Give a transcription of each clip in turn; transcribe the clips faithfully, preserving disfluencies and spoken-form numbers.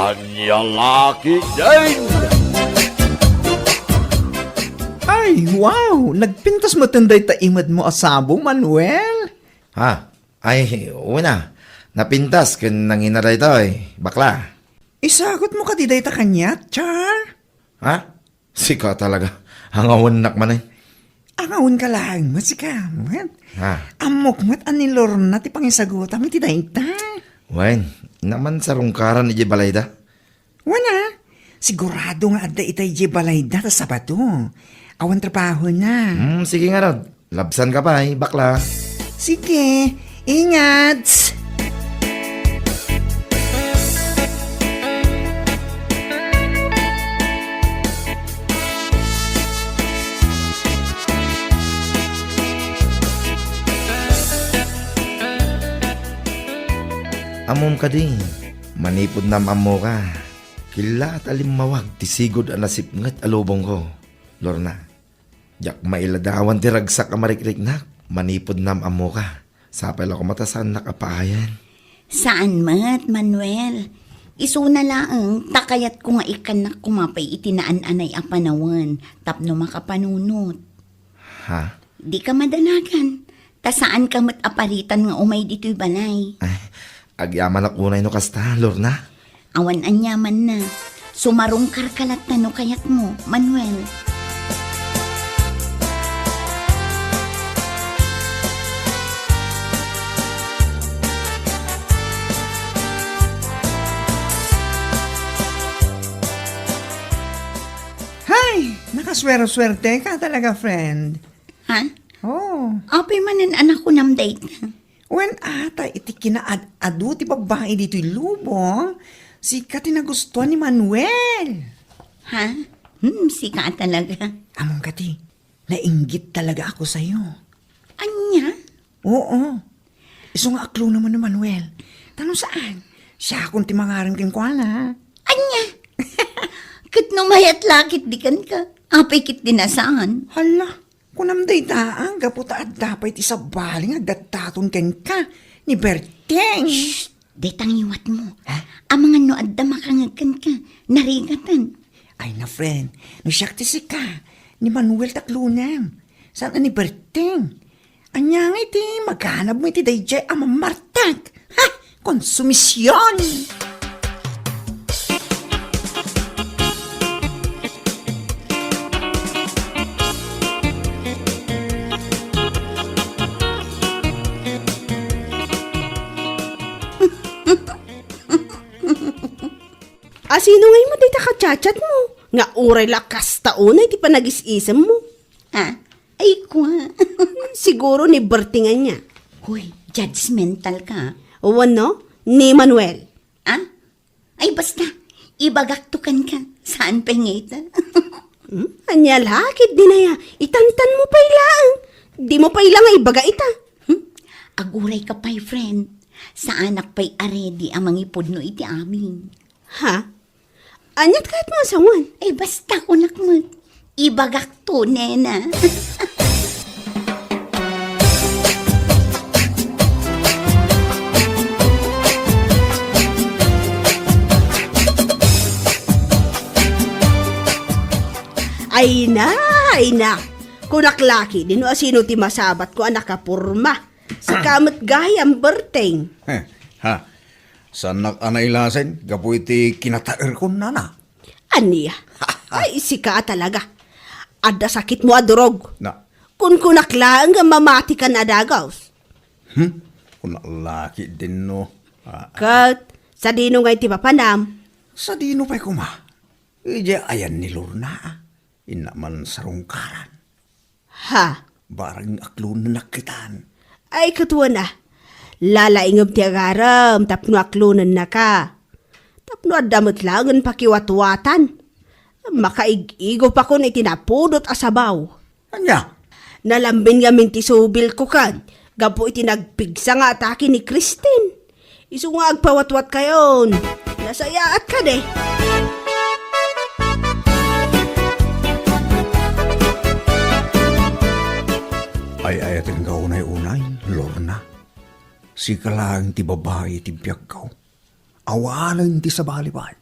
Ania la ketdin? Ay, wow! Nagpintas metten dayta imedmo a sabo, Manuel? Ha? Ay, wen a. Napintas ken nangina daytoy, bakla. Isagutmo kadi dayta kaniak, Char? Ha? Sika talaga. Angawennak manen. Angawenka laeng met sika met. Ha? Ammok met a ni Lorna ti pangisagutam iti dayta. Wen, naman sarungkaran idiay balayda. Wen a, sigurado nga adda ita idiay balayda ta Sabado. Awan trabahona. Hmm, sige ngarud. Labsanka pay, bakla. Sige, ingat! Ammom kadi, manipud naam-ammoka, killaat a limmawag ti sigud a nasipnget a lubongko, Lorna. Diak mailadawan ti ragsak a marikriknak manipud naam-ammoka. Sapay la koma ta saannak a paayan. Saan met, Manuel. Isuna laeng ta kayatko nga ikkannak koma pay iti naan-anay a panawen tapno makapanunot. Ha? Dika madanagan, ta saanka met a paritan nga umay ditoy balay. Ay, agyamanak unay no kasta, Lorna. Awan aniamanna. Sumarungkarka latta no kayatmo, Manuel. Hay! Nakaswersuerteka talaga, friend. Ha? Oh. Apay manen a nakunam dayta? Wen, ata iti kinaad-adu ti babbai ditoy lubong, sika ti nagustuan ni Manuel. Ha? Hmm, sika talaga. Ammom kadi, nainggit talaga ako sayo. Ania? Oo. Isu nga aklonam ni Manuel. Ta no saan, siakon ti mangarem kenkuana. Ania? Ket no mayat la ketdi kenka, apay ketdi a saan? Hala, kunam dayta, gapu ta adda pay ti sabali nga agdattaton kenka ni Berteng. Shh! Dayta ngiwatmo. Ha? Amangan no adda makangeg kenka, narigatan. Ay na, friend, no siak ti sika, ni Manuel ti aklonam. Saan a ni Berteng? Ania ngay ti maganabmo iti daydiay a mamartek? Ha? Konsumision! A sino ngay met dayta kachatchatmo? Nga uray la kasta unay ti panagis-isemmo. Ah, ay, kua. Siguro ni Berting ania. Hoy, judgmental ka. Wenno, ni Manuel. Ah? Ay, basta, ibagakto kenka. Saan pay ngay ta? Hmm? Ania la ketdi aya, itantanmo pay laeng. Dimo pay la nga ibaga ita. Hmm? Agurayka pay, friend. Saanak pay a ready a mangipudno iti amin. Ha? Aniat kayatmo a sanguan? Ay, basta kunak met. Ibagakto, nena. Ay na, ay na. Kunak la ketdi no asino ti masabatko a nakaporma. Sika met gayam, Berteng. Ha? Saannak a nailasin gapu iti kinataerkon, nana. Ania? Ay, sika talaga. Adda sakitmo a durog. Na. Kunkunak laeng nga mamatikan a dagus. Hmm? Kunak la ketdin no. Ah, ah. Ket, sadino ngay ti papanam? Sadino pay koma? Idiay ayan ni Lorna. Inna man sarungkaran. Ha? Barang aklonennak kitan. Ay, ket wen a. Lalaingem ti agarem tapno aklonennaka. Tapno adda met laengen pakiwatwatan. Makaig-igupakon iti napudot a sabaw. Ania? Nalambin ngamin ti subilko ken gapu iti nagpigsa nga atake ni Christine. Isu nga agpawatwatkayon. Nasayaat kadi. Ay-ayatenka unay-unay, Lorna. Sika laeng ti babai ti biagko. Awanen ti sabali pay.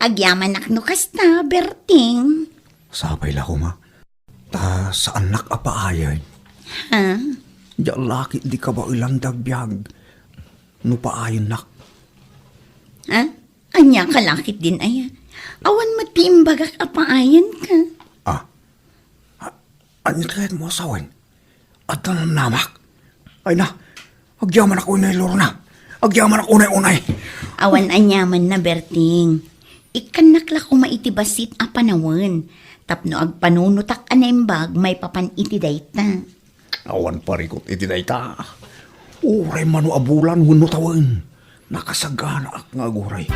Agyamanak no kasta, Berting. Sapay la koma. Ta saannak a paayen. Ha? Diak la ketdi kabaelan ti agbiag no paayennak. Ha? Ania ka la ketdin aya? Awan met ti imbagak a paayenka. Ah, A-, ania ti kayatmo a sawen? Adda namnamak? Ay na, agyamanak unay, Lorna. Agyamanak unay-unay. Awan aniamanna, Berting. Ikkannak la koma iti bassit a panawen. Tapno agpanunotak a naimbag maipapan iti dayta. Awan parikut iti dayta. Uray mano a bulan wenno tawen, nakasaganaak nga aguray.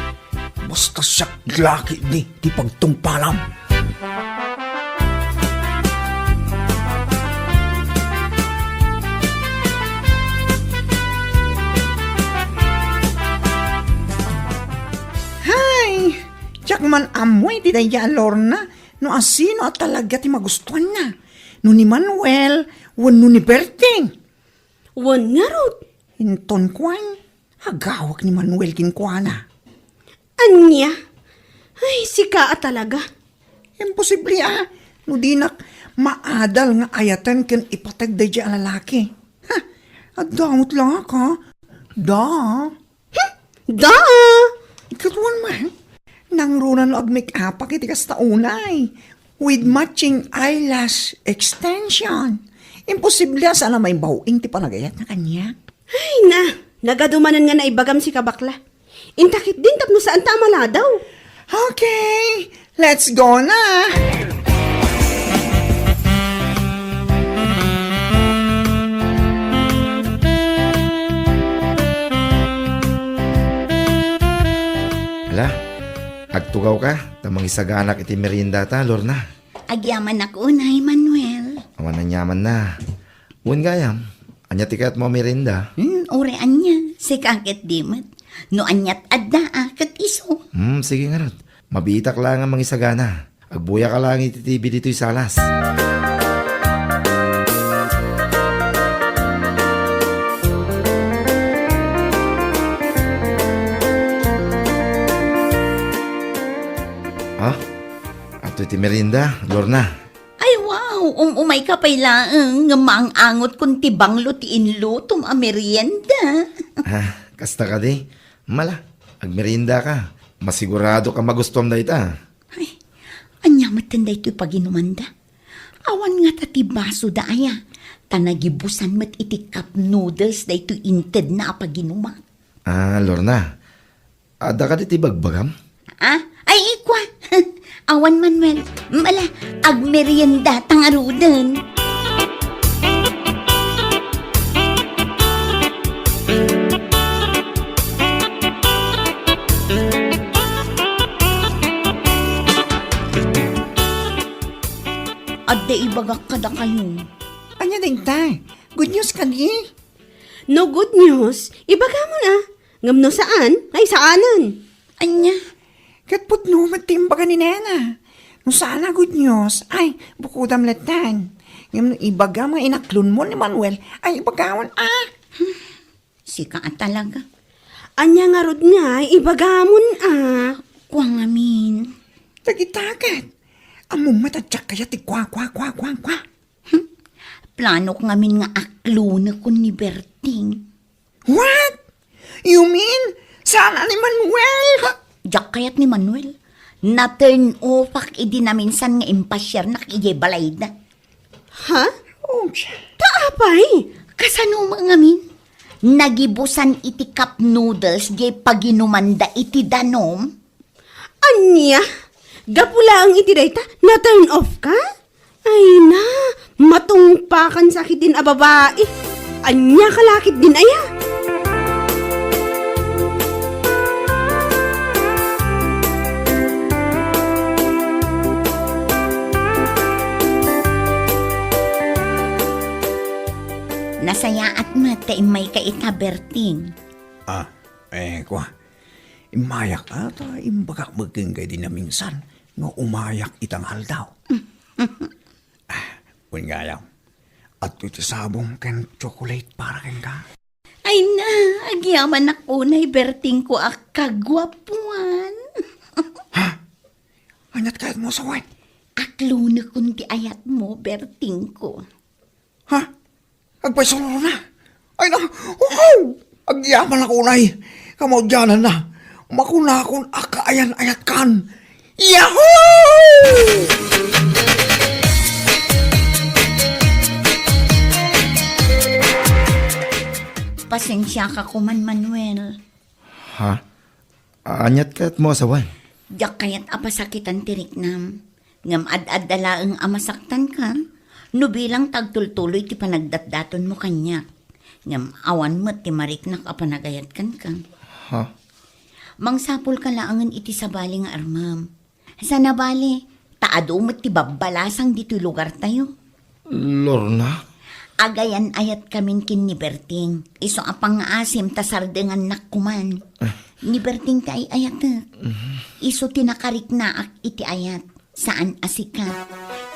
Basta siak la ketdi ti pagtungpalam. Hay! Diak man ammo iti daydiay a Lorna no asino a talaga ti magustuanna. No ni Manuel wenno ni Berting. Wen ngarud. Inton kuan, agawek ni Manuel kenkuana. Ania? Ay, sika a talaga. Imposible a, no dinak maadal nga ayaten ken ipateg daydiay a lalaki. Ha, adda met la ka. Da. Hmm, da. Ikaduan man, nangruna no agmake-upak iti kasta unay, with matching eyelash extension. Imposible a saan a maibaw-ing ti panagayatna kaniak. Ay na, nagadu manen nga naibagam sika, bakla. Inta ketdin tapno saanta a maladaw. Okay, let's go na! Ala, agtugawka, ta mangisaganak iti meriendata, Lorna. Agyamanak unay, Manuel. Awan aniamanna. Wen gayam, ania ti kayatmo a merienda? Hmm, uray ania, sika ketdi met. No aniat adda a, ket isu. Hmm, sige ngarud. Mabiitak laeng a mangisagana. Agbuyaka laeng iti T V ditoy salas. Ah, adtoy ti merienda, Lorna. Ay, wow! Um-umayka pay laeng, ngem maang-angotkon ti banglo ti inlutom a merienda. Ah, kasta kadi? Mala, agmeriendaka. Masiguradoka magustuam dayta. Ay, ania metten daytoy paginumanda? Awan ngata ti basoda aya, ta nagibusan met iti cup noodles daytoy intedna a paginumak. Ah, Lorna, adda kadi ti bagbagam? Ah? Ay, ikua. Awan, Manuel. Mala, agmerienda ta ngaruden. Adda ibagak kadakayo. Ania dayta? Good news kadi? No good news, ibagamon a. Ngem no saan, ay saanen. Ania? Ket pudno met ti imbaga ni nena. No saan a good news, ay, bukodam latta. Ngem no ibagam nga inaklonmo ni Manuel, ay, ibagawon a. Sika a talaga. Ania ngarud nga, ibagamon a. Kua ngamin. Dagita ket. Ammom met a diak kayat ti kua, kua, kua, kua, kua. Hmm. Planok ngamin nga aklonekon ni Berting. What? You mean, saan a ni Manuel? Ha? Diak kayat ni Manuel. Na-turn off-ak idi naminsan nga impasiarnak idiay balayda. Ha? Oh, siya. Ta apay? Kasano met ngamin? Nagibusan iti cup noodles diay paginumanda iti danum? Ania? Gapu laeng iti dayta, na-turn off ka? Ay na, matungpakan sa ketdin a babai. Ania ka la ketdin aya? Nasayaat met ta immayka ita, Berting. Ah, eh, kua. Immayak a, ta imbagak met kenka idi naminsan nga umayak ita nga aldaw. Ah, wen gayam, adtoy ti sabong ken chocolate para kenka. Ay na, agyamanak unay, Bertingko a kaguapuan. Aniat kayatmo a sawen? Aklonekon ti ayatmo, Bertingko. Ha? Agpayso, Lorna? Ay na, wow! Agyamanak unay. Kamaudiananna, makunakon a kaayan-ayatkan. Yahoo! Pasensiaka koman, Manuel. Ha? Aniat kayatmo a sawen? Diak kayat a pasakitan ti riknam. Ngem ad-adda laeng a masaktanka no bilang ta agtultuloy ti panagdatdatonmo kaniak. Ngem awan met ti mariknak a panagayat kenka. Ha? Mangsapulka laengen iti sabali nga armem. Sana bale, ta adu met ti babbalasang ditoy lugartayo. Lorna? Agayan-ayatkamin ken ni Berting. Isu a pangngaasim ta sardengannak koman. Eh. Ni Berting ti ay-ayatek. Mhm. Isu ti nakariknaak iti ayat. Saan a sika.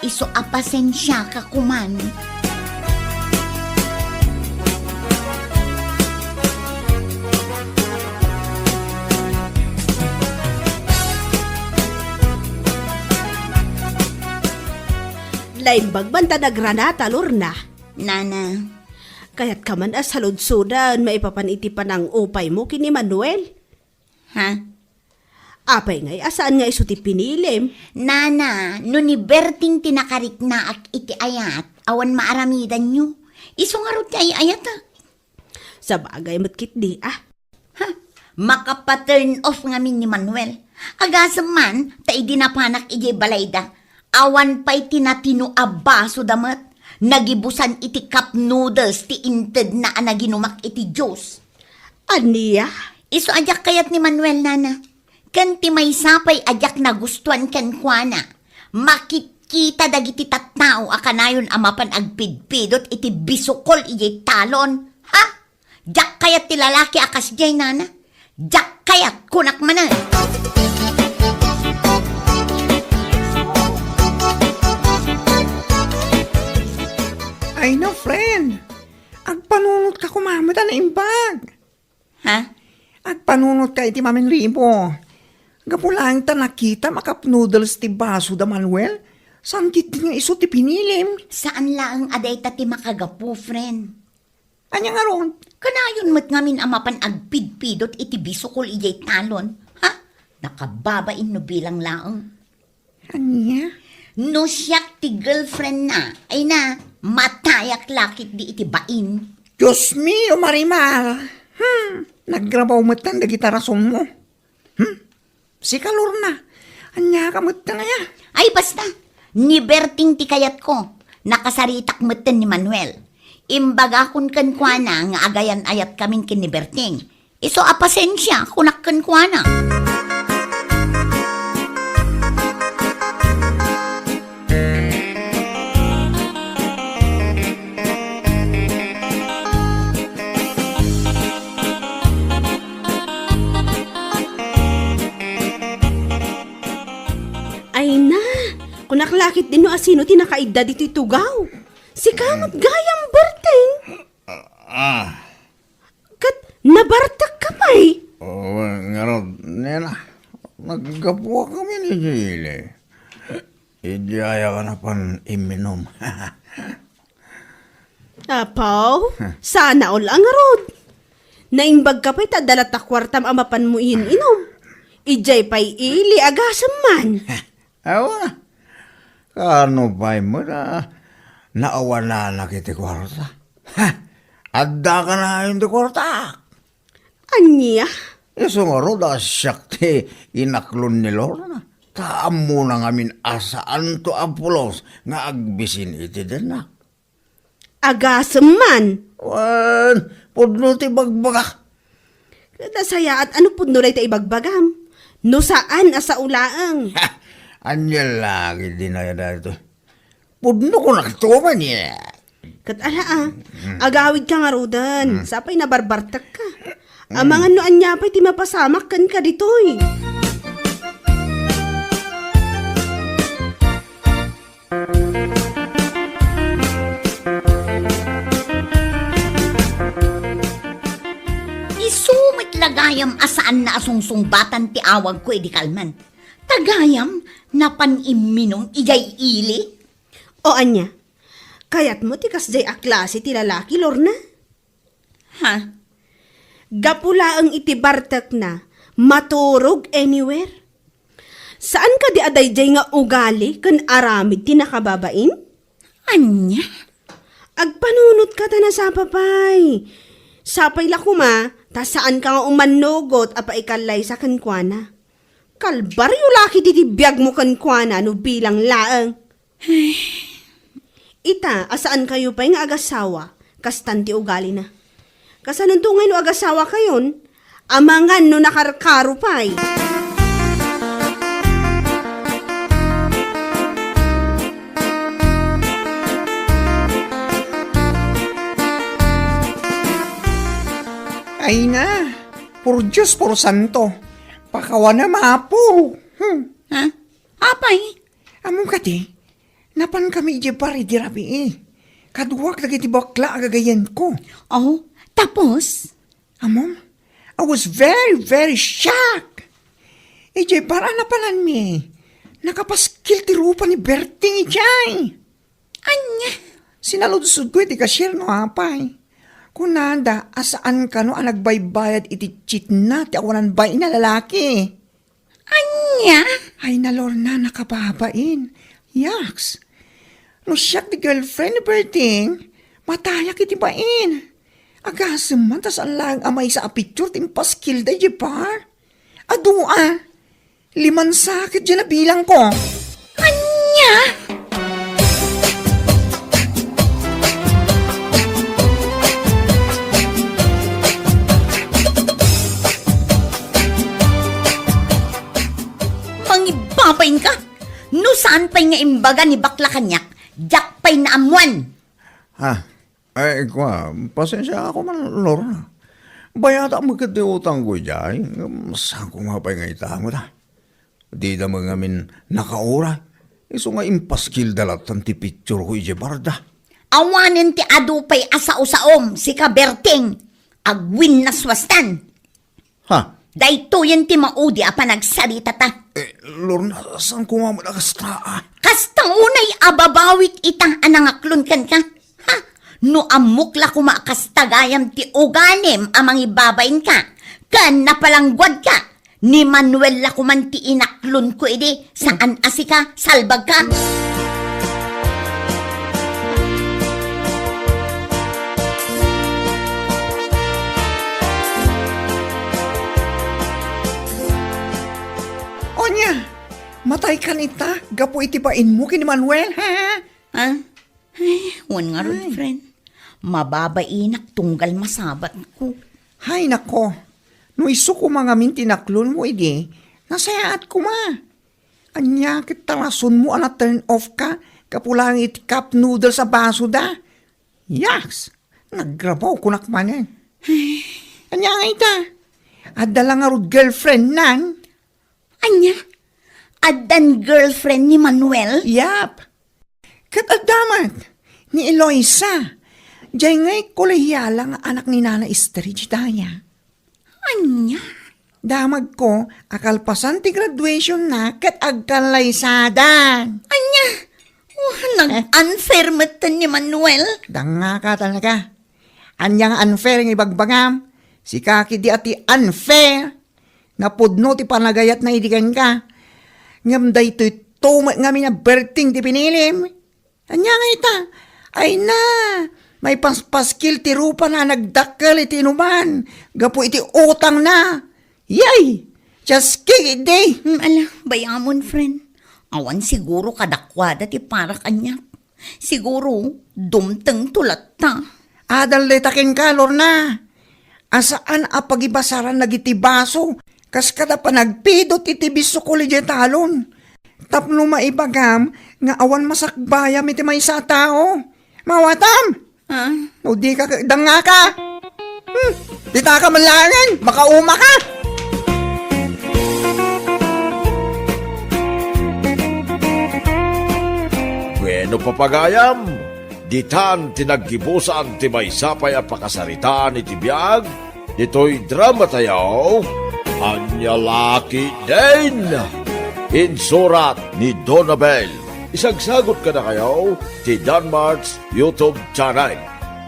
Isu a pasensiaka koman. Naimbag man ta nagranata, Lorna. Nana. Kayatka man a saludsodan maipapan iti panang-upaymo ken ni Manuel? Ha? Apay ngay a saan nga isu ti pinilim? Nana, no ni Berting ti nakariknaak iti ayat, awan maaramidanyo. Isu ngarud ti ay-ayatek. Sabagay met ketdi, ah. Ha? Makapa-turn off ngamin ni Manuel. Agasem man, ta idi napanak idiay balayda, awan pay ti natino a basoda met. Nagibusan iti cup noodles ti intedna a naginumak iti juice. Ania? Isu a diak kayat ni Manuel, Nana. Ken ti maysa pay a diak nagustuan kenkuana, makitkita dagiti tattao a kanayon a mapan agpidpidot iti bisukol idiay talon. Ha? Diak kayat ti lalaki a kasdiay, Nana. Diak kayat, kunak manen. Ay no, friend. Agpanunotka koma met a naimbag. Ha? Agpanunotka iti maminribo. Gapu laeng ta nakitam a cup noodles ti baso da Manuel, saan ketdi nga isu ti pinilim. Saan laeng a dayta ti makagapu, friend. Ania ngarud? Kanayon met ngamin a mapan agpidpidot iti bisukol idiay talon. Ha? Nakababain no bilang laeng. Ania? No siak ti girlfriend na, ay na, matayak la ketdi iti bain. Dios mio, Marimar! Hmm, nagrabaw metten dagiti rasonmo. Hmm? Sika, Lorna, ania ka metten aya? Ay, basta! Ni Berting ti kayatko. Nakasaritak metten ni Manuel. Imbagakon kenkuana nga agayan-ayatkamin ken ni Berting. Isu a pasensia, kunak kenkuana. Ay na, kunak la ketdin no asino ti nakaidda ditoy tugaw. Sika met gayam, Berting. Ah. Ket nabartekka pay? Oh, ngarud, nena, naggapuakami ni Jilly. Idiay a napan imminum. Apaw, sana all a ngarud. Naimbagka pay ta adda latta kuartam a mapanmo iyinum. Idiay pay ili, agasem man. Awa, kano pay met a naawananak iti kuarta? Ha? Adda kanayon ti kuarta? Ania? Isu ngarud a siak ti inaklon ni Lorna. Ta ammona ngamin a saanto a pulos nga agbisin iti dennak. Agasem man. Wen, pudno ti bagbaga. Nasayaat, ano pudno dayta ibagbagam? No saan a sao laeng. Ha! Ania la ketdi daytoy? Pudno ko nakatuman, eh. Ket ala, ah. Mm. Agawidka ngaruden. Mm. Sapay nabarbartekka. Mm. Amangan no ania pay ti mapasamak kenka ditoy. Isu met la gayam a saanna a sungsungbatan ti awagko idi kalman. Ta gayam napan imminum idiay ili? O ania? Kayatmo ti kasdiay a klase ti lalaki, Lorna? Ha? Gapu laeng iti bartekna, maturog anywhere. Saan kadi a daydiay nga ugali ken aramid ti nakababain? Ania? Agpanunotka ta nasapa pay. Sapay la koma, ta saanka nga umannugot a paikallaysa kenkuana. Kalbario la ketdi ti biagmo kenkuana no bilang laeng. Ita, a saankayo pay nga agasawa, kastan ti ugalina. Kasanonto ngay no agasawakayon, amangan no nakarkaro pay. Ay na, por Dios, por santo, pakawana, Apo. Hmm. Ha? Apay? Ammom kadi, napankami idiay bar idi rabii. Kaduak dagiti bakla a gagayyemko. Oh, tapos? Ammom, I was very, very shocked. Idiay bar a napananmi, nakapaskil ti rupa ni Berting idiay. Ania? Sinaludsodko iti cashier no apay. Kunada a saan kano a nagbaybayad iti cheatna ti awanan bain a lalaki. Ania? Ay, na, Lorna, nakababain. Yaks. No siak ti girlfriend ni Berting, matayak iti bain. Agasem man ta saan laeng a maysa a picture ti impaskilda idiay bar. Adu a. Limansa ket diay nabilangko. Ania? Mangibabain ka? No saan pay nga imbaga ni bakla kaniak, diak pay naammuan. Ha? Ay, kua, pasensiaak man, Lorna. Bayatak met ket ti utangko idiay, ngem saan koma pay nga ita met a. Dida met ngamin nakauray, isu nga impaskilda lattan ti pictureko idiay barda. Awanen ti adu pay a sao-saom, sika Berting, agwinnaswastan. Ha? Daytoyen ti maudi a panagsaritata. Eh, Lorna, saan koma met a kasta, ah? Kasta unay a babawik ita a nangaklon kenka. Ha? No ammok la koma a kasta gayam ti ugalim a mangibabainka, ken napalangguadka, ni Manuel la koman ti inaklonko idi, saan a sika, salbagka. Ania, mataykan ita gapu iti bainmo ken ni Manuel, ha? Ha? Ay, wen ngarud, Ay. friend. Mababainak tunggal masabatko. Hay nako, no isu koma ngamin ti inaklonmo idi, nasayaat koma. Ania ket ta rasonmo a na-turn off ka gapu laeng iti cup noodles a basoda? Yaks! Nagrabaw kunak manen. Ania nga ita? Adda la ngarud girlfriendnan? Ania? Addan girlfriend ni Manuel? Yap. Ket adda met ni Eloisa. Diay ngay kolehiala nga anak ni Nana Esther dayta. Ania? Damagko a kalpasan ti graduationna ket agkallaysadan. Ania? Oh, nag-unfair metten ni Manuel. Dangngaka talaga. Ania nga unfair nga ibagbagam? Sika ketdi a ti unfair. Napudno ti panagayatna idi kenka. Ngem daytoy to met ngamin a Berting ti pinilim. Ania nga ita? Ay na, maipaspaskil ti rupana a nagdakkel iti inuman gapu iti utangna. Yay! Just kidding! Hmm, ala, bayamon, friend. Awan siguro kadakuada ti para kaniak. Siguro, dumtengto latta. Adal dayta kenka, Lorna. A saan a pagibasaran dagiti baso, kas kada panagpidot iti bisukol idiay talon. Tapno maibagam nga awan masakbayam iti maysa a tao. Mawatam! Ah? No di ka, dangngaka! Hmm, ditaka man laengen, makauma ka! Bueno, papagayam, ditan ti naggibusan ti maysa pay a pakasaritaan iti biag ditoy drama tayo, Ania La Ketdin. Insurat ni Donabel. Isagsagot kadakayo ti Danmart's YouTube channel.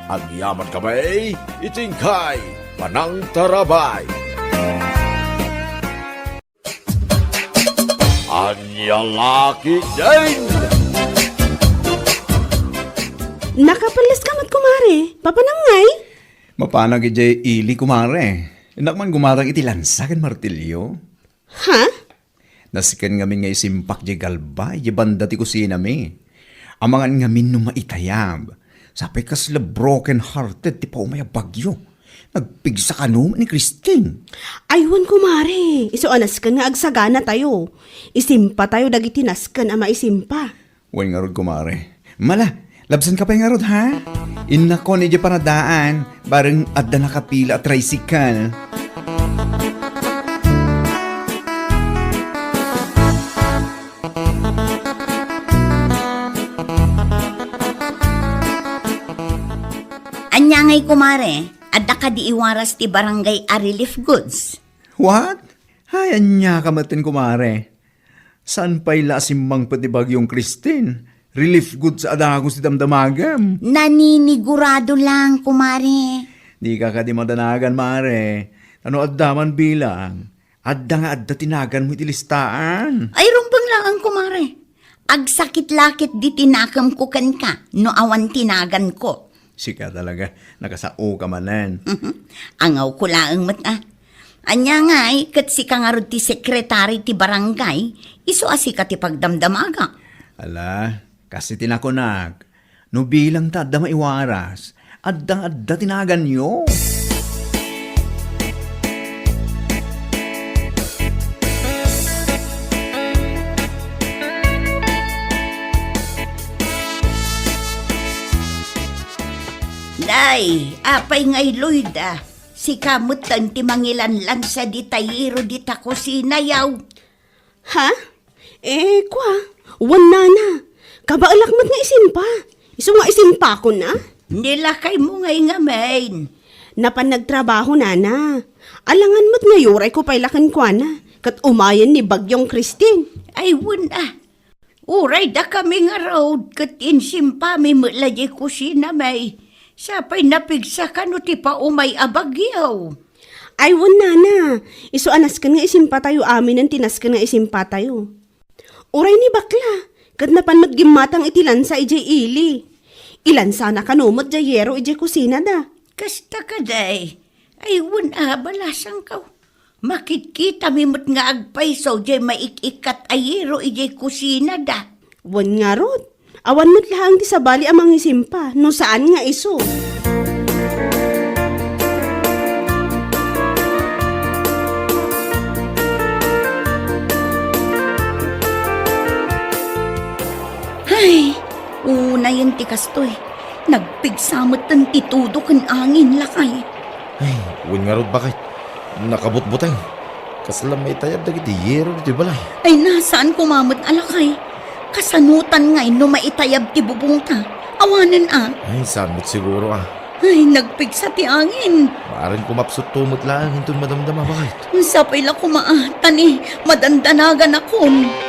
Agyaman kami iti inkay panangtarabay. Ania la ketdin? Nakapelles ka met, kumare. Papanam ngay? Mapanak idiay ili, kumare. Innak man gumatang iti lansa ken martilyo. Ha? Nasken ngamin nga isimpak diay galbay, diay banda ti kusinami. Amangan ngamin no maitayab. Sapay kasla broken hearted ti paumay a bagyo. Nagpigsa kano ni Christine. Ay, wen, kumare. Isu a nasken nga agsaganatayo. Isimpatayo dagiti nasken a maisimpa. Wen ngarud, kumare. Mala, labsanka pay ngarud, ha? Innakon idiay paradaan, bareng adda nakapila a tricycle. Ania ngay, kumare? Adda kadi iwaras ti barangay a relief goods? What? Ay, ania ka metten, kumare? Saan pay la a simmangpet ti Bagyong Christine? Relief goods a dagus ti damdamagem. Naninigurado lang, kumare. Dika kadi madanagan, mare. Ta no adda man bilang, adda nga adda ti naganmo iti listaan. Ay, rumbeng laeng, kumare. Agsakit la ketdi ti nakemko kenka no awan ti naganko. Sika talaga, nakasaoka manen. Angawko laeng met a. Ania ngay, ket sika ngarud ti sekretari ti barangay, isu a sika ti pagdamdamaga. Ala, kas iti nakunak, no bilang ta adda maiwaras, adda nga adda ti naganyo. Nay, apay ngay, Loida? Sika metten ti mangilanlansa dita yero dita kusina, yaw. Ha? Eh, kua, wen nana. Kabaelak met nga isimpa. Isu nga isimpakon a? Ni lakaymo ngay ngamin. Napan nagtrabaho, nana. Alangan met nga iyurayko pay la kenkuana, ket umayen ni Bagyong Christine. Ay, wen a. Uray dakami ngarud, ket insimpami met la diay kusinami. Sapay napigsa kano ti paumay a bagyo. Ay, wen, nana. Isu a nasken nga isimpatayo aminen ti nasken nga isimpatayo. Uray ni bakla, ket napan met gimmatang iti lansa idiay ili. Ilansana kano met diay yero idiay kusinada. Kasta kadi? Ay, wen a, balasangko. Makitkitami met nga agpayso diay maik-ikkat a yero idiay kusinada. Wen ngarud, awan met laeng ti sabali a mangisimpa no saan nga isu. Ay, unayen ti kastoy. Nagpigsa metten ti tudo ken angin, lakay. Ay, wen ngarud, baket. Nakabutbuteng. Kasla maitayab dagiti yero ditoy balay. Ay, na, saan koma met a lakay. Kasanotan ngay no maitayab ti bubongta? Awanen a. Ay, saan met siguro a. Ay, nagpigsa ti angin. Maaren kumapsutto met laeng inton madamdama, baket. Sapay la koma a, ta ni, madandanaganakon.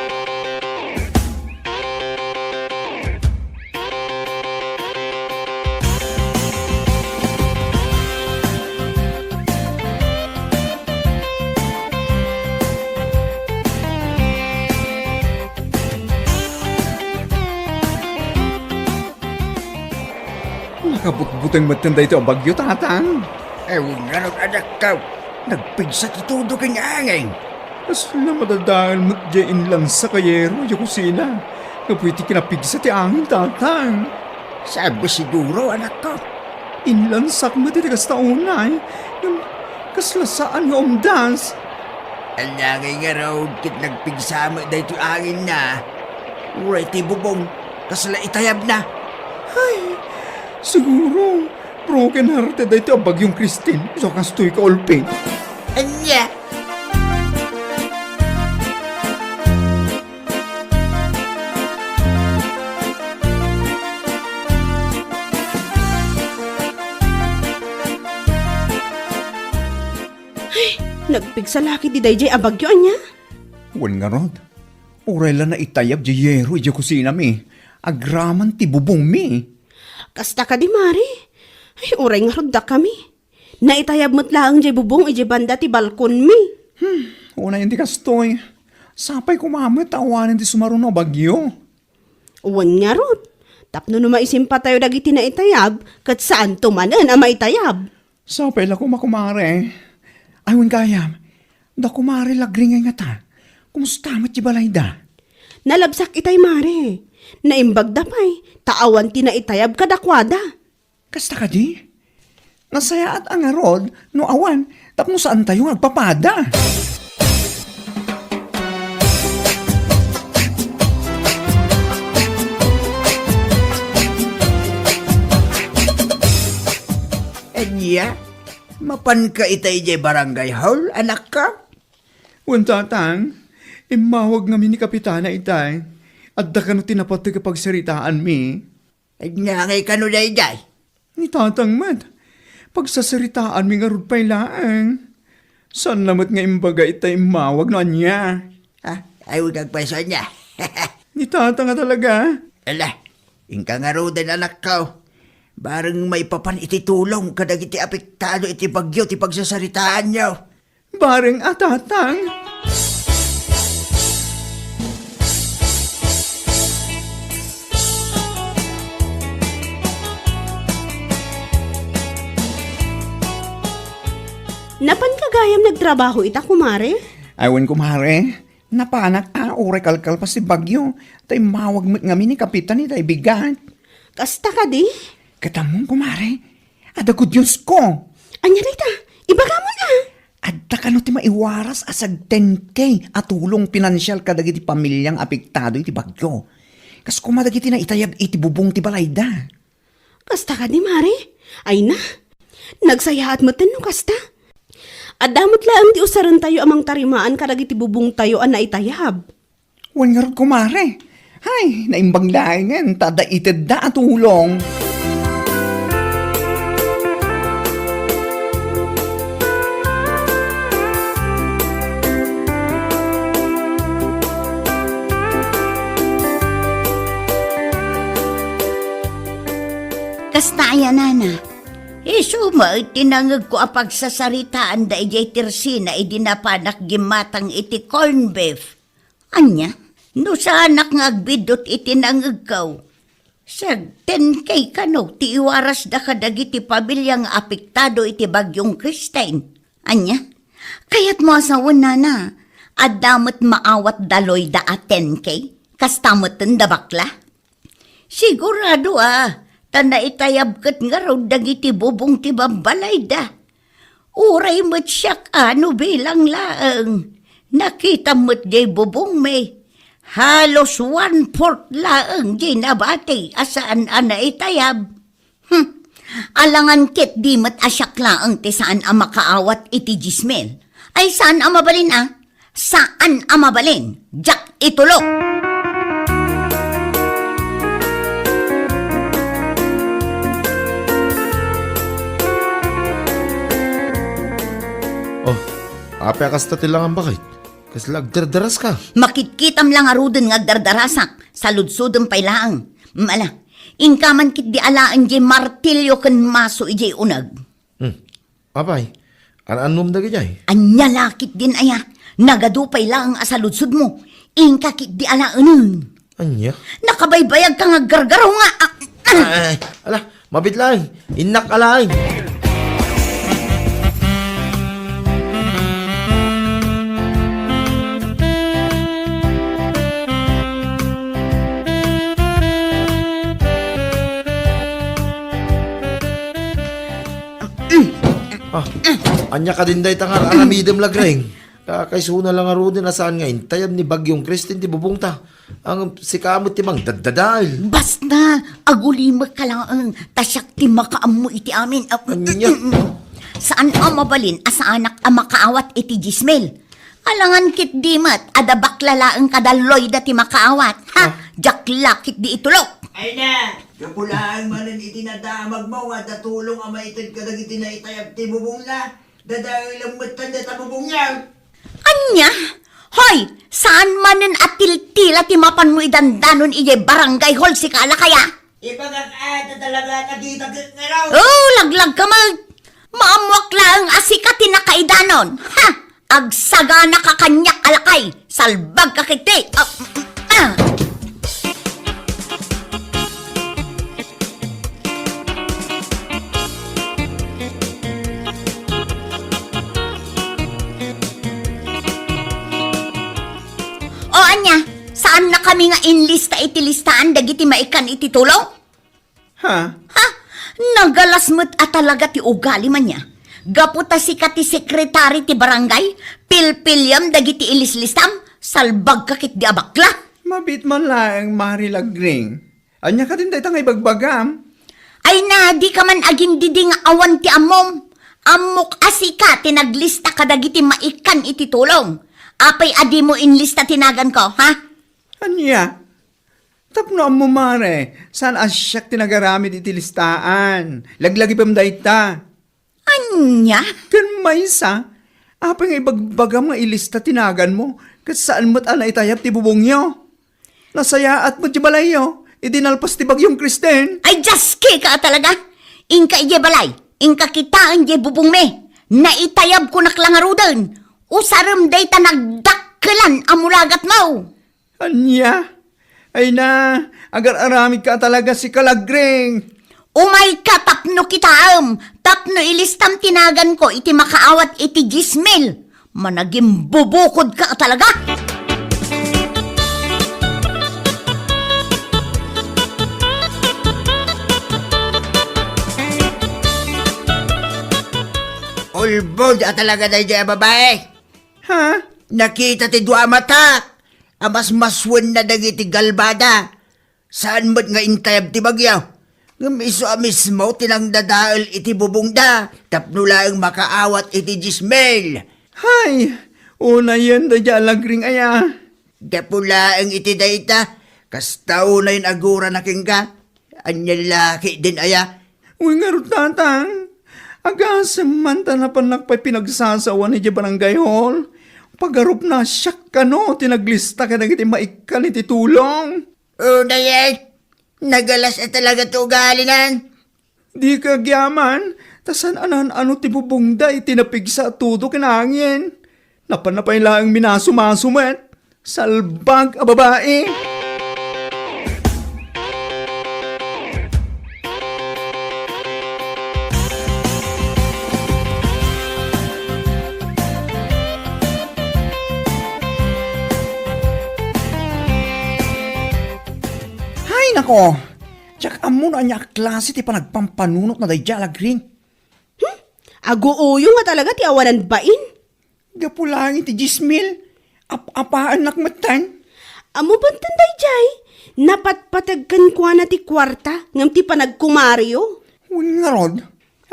Nakabutbuteng metten daytoy a bagyo, Tatang. Ay, wen ngarud, anakko. Nagpigsa ti tudo ken angin. Kasla madadael met diay inlansak a yero idiay kusina. Gapu iti kinapigsa ti angin, Tatang. Saan siguro, anakko? Inlansak met iti kasta unay. Ngem kasla saan nga umdas. Ania ngay ngarud ket nagpigsa met daytoy anginna? Uray ti bubong, kasla itayabna. Ay, siguro, broken hearted daytoy a Bagyong Christine. Isu a kastoy kaulpi. Ania? Ay, nagpigsa la ketdi daydiay a bagyo, ania? Wen ngarud, Uray la naitayab diay yero idiay kusinami, agraman ti bubongmi. Kasta kadi, Mare? Ay, uray ngarud dakami. Naitayab met laeng diay bubong idiay banda ti balkonmi. Hmm, unayen ti kastoy. Sapay koma met ta awanen ti sumaruno a bagyo. Wen ngarud, tapno no maisimpatayo dagiti naitayab, ket saanto manen a maitayab. Sapay la koma, kumare. Ay, wen gayam, da kumare Lagring ngay ngata. Kumusta met ti balayda? Nalabsak itay, Mare. Naimbagda pay, ta awan ti naitayab kadakuada. Kasta kadi? Nasayaat a ngarud no awan tapno saantayo nga agpapada. Ania, mapanka ita idiay barangay hall, anakko? Wen, tatang, immawag ngamin ni Kapitana itay. Adda kano ti napateg a pagsaritaanmi. Ania ngay kano daydiay? Ni tatang met. Pagsasaritaanmi ngarud pay laeng. Saan la met nga imbaga ita immawag no ania? Ah, ay, wen agpayso ania. Ni tatang a talaga. Ala, inka ngaruden, anakko. Bareng maipapan iti tulong kadagiti apektado iti bagyo ti pagsasaritaanyo. Bareng a, tatang. Napanka gayam nagtrabaho ita, kumare? Ay, wen, kumare. Napanak a uray kalkalpas ti bagyo, ta immawag met ngamin ni Kapitan itay bigat. Kasta kadi? Ket ammom, kumare, adda good news ko. Ania dayta? Ibagamon a. Adda kano ti maiwaras a sag ten K a tulong pinansial kadagiti pamilia nga apektado iti bagyo. Kas koma dagiti naitayab iti bubong ti balayda. Kasta kadi, Mare? Ay na, nagsayaat metten no kasta. Adda met laeng ti usarentayo a mangtarimaan kadagiti bubongtayo a naitayab. Wen ngarud, kumare. Hay, naimbag laengen ta adda itedda a tulong. Kasta aya, nana. Isu met ti nangegko a pagsasaritaan daydiay tersina idi napanak gimmatang iti corned beef. Ania? No saanak nga agbiddut iti nangegko, sag ten K kano ti iwarasda kadagiti pamilia nga apektado iti bagyong Kristine. Ania? Kayatmo a sawen, nana, adda met maawat da Loida a ten K? Kasta metten da bakla? Sigurado a, ta naitayab ket ngarud dagiti bubong ti bambalayda. Uray met siak a no bilang laeng, nakitam met diay bubongmi. Halos one-fourth laeng diay nabati a saan a naitayab. Hmm. Alangan ketdi met a siak laeng ti saan a makaawat iti diesel. Ay, saan a mabalin a? Saan a mabalin. Diak itulok. Oh, apay a kasta ti langan, baket? Kasla agdardaraska? Makitkitam la ngaruden nga agdardarasak. Saludsodem pay laeng. Mm, ala, inka man ketdi alaen diay martilyo ken maso idiay uneg. Hmm. Apay, an-annom dagijay? Ania la ketdin aya? Nagadu pay laeng a saludsodmo. Inka ketdi alaenen. Ania? Nakabaybayagka nga aggargaraw nga, ah, ah. Ay, ala, mabiit laeng. Innak alaen. Ah, ania kadin dayta nga ar-aramidem, Lagring? Kakaisuna la ngaruden a saan nga intayab ni Bagyong Christine ti bubongta. Ngem sika met ti mangdaddadael. Basta, agulimekka laeng, ta siak ti makaammo iti amin. Ah, ania? Saan a mabalin a saanak a makaawat iti diesel. Alangan ketdi met, adda bakla laeng kada Loida ti makaawat. Ha? Ah. Diak la ketdi itulok. Ay na, gapu laeng manen iti nadamagmo nga adda tulong a maited kadagiti naitayab ti bubongna. Dadaelem met kanda ta bubongyo. Ania? Hoy! Saan manen a tiltila ti mapanmo idandanon idiay barangay hall, sika a lakay a? Ibagak a, talaga, nakita ket ngaro. Oh, laglag ka met. Maammoak laeng a sika ti nakaidanon. Ha! Agsagana ka kaniak a lakay. Salbag ka ketdi. Ah, ah. O ania, saannakami nga inlista iti listaan dagiti maikkan iti tulong? Ha? Ha? Nagalas met a talaga ti ugalim ania. Gapu ta sika ti sekretari ti barangay, pilpiliam dagiti ilislistam, salbag ka ketdi a bakla. Mabiit man laeng, Mari Lagring. Ania kadin dayta nga ibagbagam? Ay na, dika man agindidi nga awan ti ammom. Ammok a sika ti naglista kadagiti maikkan iti tulong. Apay a dimo inlista ti naganko, ha? Ania? Tapno ammo, Mare, saan a siak ti nagaramid iti listaan. Laglagipem dayta. Ania? Ken maysa, apay nga ibagbagam nga ilista ti naganmo, ket saan met a naitayab ti bubongyo? Nasayaat met ti balayyo, idi nalpas ti Bagyong Kristen. Ay, diaske ka talaga! Inka idiay balay, inka kitaen diay bubongmi. Naitayabkonak la ngaruden. Usarem dayta nagdakkelan a mulagatmo. Ania? Ay na, agar-aramid ka talaga, sika Lagring. Umayka tapno kitaem, tapno ilistam ti naganko iti makaawat iti dies mil. Managimbubukodka talaga. Ulbod a talaga daydiay a babae. Ha? Nakita ti dua a matak a masmaswenna dagiti galbada. Saan met nga intayab ti bagyo. Ngem isu a mismo ti nangdadael iti bubongda tapno laeng makaawat iti dies mil. Hay, unayen daydiay a Lagring aya. Gapu laeng iti dayta, kasta unayen agurana kenka. Ania la ketdin aya? Wen ngarud, Tatang, agasem man ta napannak pay pinagsasawan idiay barangay hall. Pagarupna siak kano ti naglista kadagiti maikkan iti tulong. Unayen, nagalas a talaga ti ugalinan. Dika agyaman, ta saan a naan-ano ti bubongda iti napigsa a tudo ken angin. Napanna pay laeng minasumaso met. Salbag a babae! Hay nako! Diak ammo no ania a klase ti panagpampanunotna daydiay a Lagring. Hmm? Aguuyong a talaga ti awanan bain. Gapu laeng iti dies mil, ap-apaannak metten. Ammo metten daydiay, napatpateg kenkuana ti kuarta ngem ti panagkumario. Wen ngarud,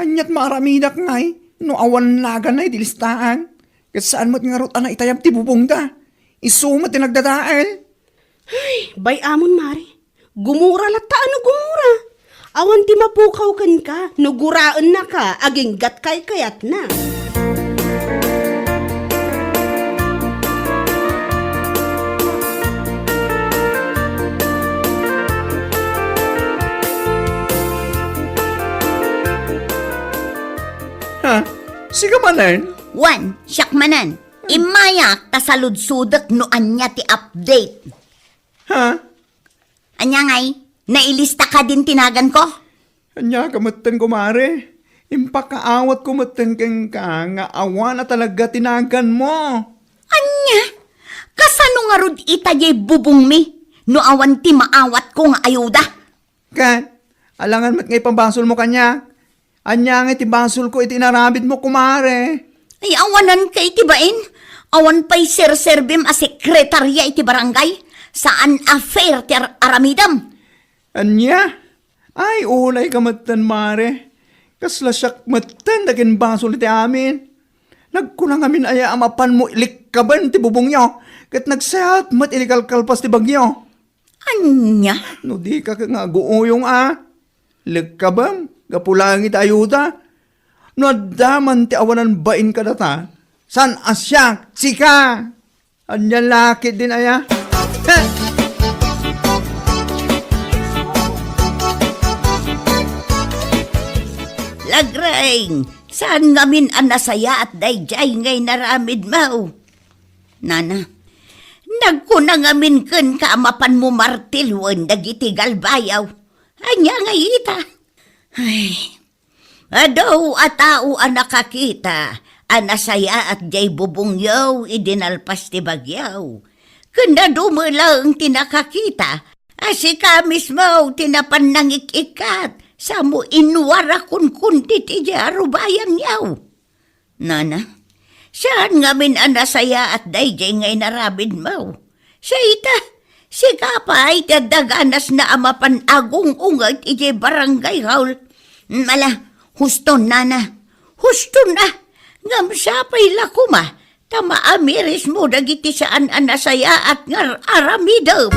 aniat maaramidak ngay no awan naganna iti listaan? Ket saan met ngarud a naitayab ti bubongda. Isu met ti nagdadael. Ay, bay-amon, Mare. Gumura latta a no gumura. Awan ti mapukaw kenka no guraennaka aginggat kaykayatna. Ha? Sika manen? Wen, siak manen. Immayak ta saludsodek no ania ti update. Ha? Ania ngay? Nailista kadin ti naganko? Ania ka metten, kumare? Impakaawatko metten kenka nga awan a talaga ti naganmo. Ania? Kasano ngarud ita diay bubongmi no awan ti maawatko nga ayuda? Ket, alangan met nga ipabasolmo kaniak. Ania nga iti basolko iti inaramidmo, kumare? Ay, awanan ka iti bain. Awan pay serserbim a sekretaria iti barangay. Saan a fair ti ar-, aramidem. Ania? Ay, ulay ka metten, mare. Kasla siak metten ti akinbasol iti amin. Nagkuna ngamin aya a mapanmo likkaben ti bubongyo, ket nagsayaat met iti kalkalpas ti bagyo. Ania? No dika ket nga aguuyong a, lekkabem gapu laeng iti ayuda. No adda man ti awanan bain kadata, saan a siak, sika. Ania la ketdin aya? Heh! Lagreng, saan ngamin a nasayaat daydiay nga inaramidmo? Nana, nagkuna ngamin kenka a mapanmo martiloen dagiti galbayo. Ania ngay ita? Ay, adu a tao a nakakita a nasayaat diay bubongyo idi nalpas ti bagyo. Ken adu met laeng ti nakakita a sika mismo ti napan nangik-ikkat, samo inwar a kunkundit idiay arubayanyo. Nana, saan ngamin a nasayaat daydiay nga inaramidmo. Siya ita, sika pay ti adda ganasna a mapan agung-unget idiay barangay hall. Ala, huston, nana. Huston a. Ngem sapay la koma ta maamirismo dagiti saan a nasayaat nga ar-aramidem.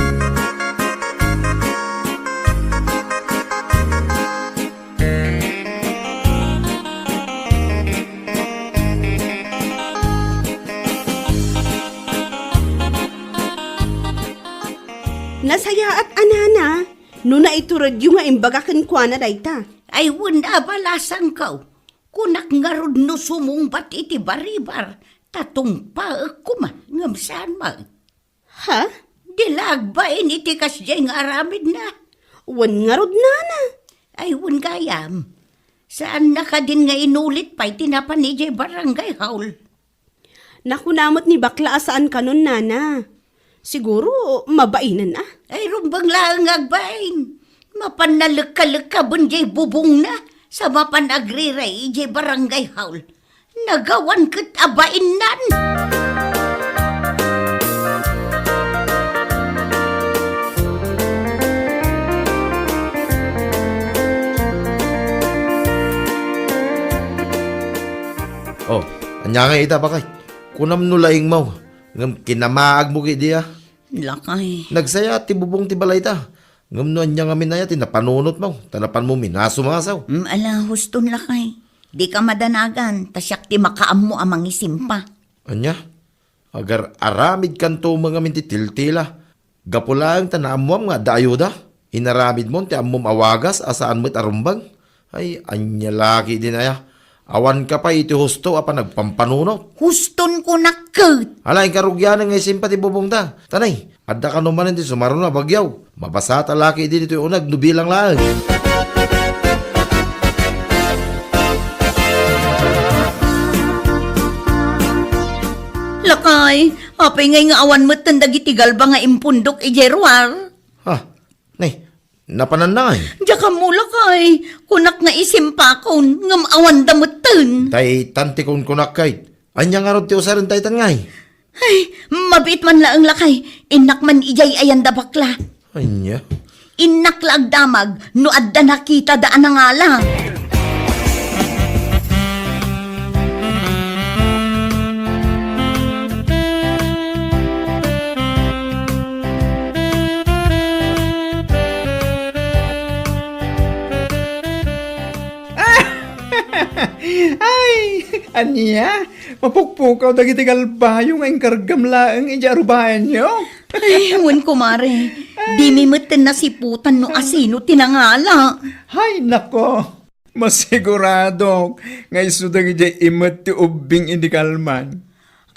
Nasayaat a nana, no naituredyo nga imbaga kenkuana dayta. Ay, wen a balasangko. Kunak ngarud no sumungbat iti baribar, ta tungpaek koma, ngem saan met. Ha? Di la agbain iti kasdiay nga aramidna. Wen ngarud, nana. Ay, wen gayam. Saanna kadin nga inulit pay ti napan idiay barangay hall? Nakuna met ni bakla a saan kanon, nana. Siguro, mabainen a. Ay, rumbeng laeng nga agbain. Mapan nalekkalekkaben diay bubongna, sa mapan agriray idiay barangay hall. Nagawan ket a bainnan. Oh, ania ngay ita, baket? Kunam no laingmo, ngem kinamaagmo ketdi a. Lakay. Nagsaya ti bubong ti balayta. Ngem no ania ngamin aya ti napanunotmo, ta napanmo minasumasaw. Mm, ala, huston lakay. Dika madanagan, ta siak ti makaammo a mangisimpa. Ania? Agar-aramidkanto met ngamin ti tiltila. Gapu laeng ta naammoam nga adda ayuda. Inaramidmon ti ammom a wagas a saan met a rumbeng. Ay, ania la ketdin aya? Awanka pay iti husto a panagpampanunot. Huston kunak ket. Ala, inka rugianen nga isimpa ti bubongta. Tanay, adda kano manen ti sumaruno a bagyo. Mabasata la ketdi ditoy uneg no bilang laeng. Lakay, apay ngay nga awan metten dagiti galba nga impundok idiay ruar? Ha? Nay, napananna ngay? Diak ammo lakay, kunak nga isimpakon, ngem awanda metten. Daytan ti kunkunak ket. Ania ngarud ti usaren daytan ngay? Ay, mabiit man laeng lakay, innak man idiay ayanda bakla. Ania? Innak la agdamag no adda nakitada a nangala. Ay, ania? Mapukpukaw dagiti galbayo nga inkargam laeng idiay arubayanyo? Ay, wen, kumare. Dimi metten nasiputan no asino ti nangala. Hay, nako. Masiguradok nga isu dagidiay imet ti ubbing idi kalman.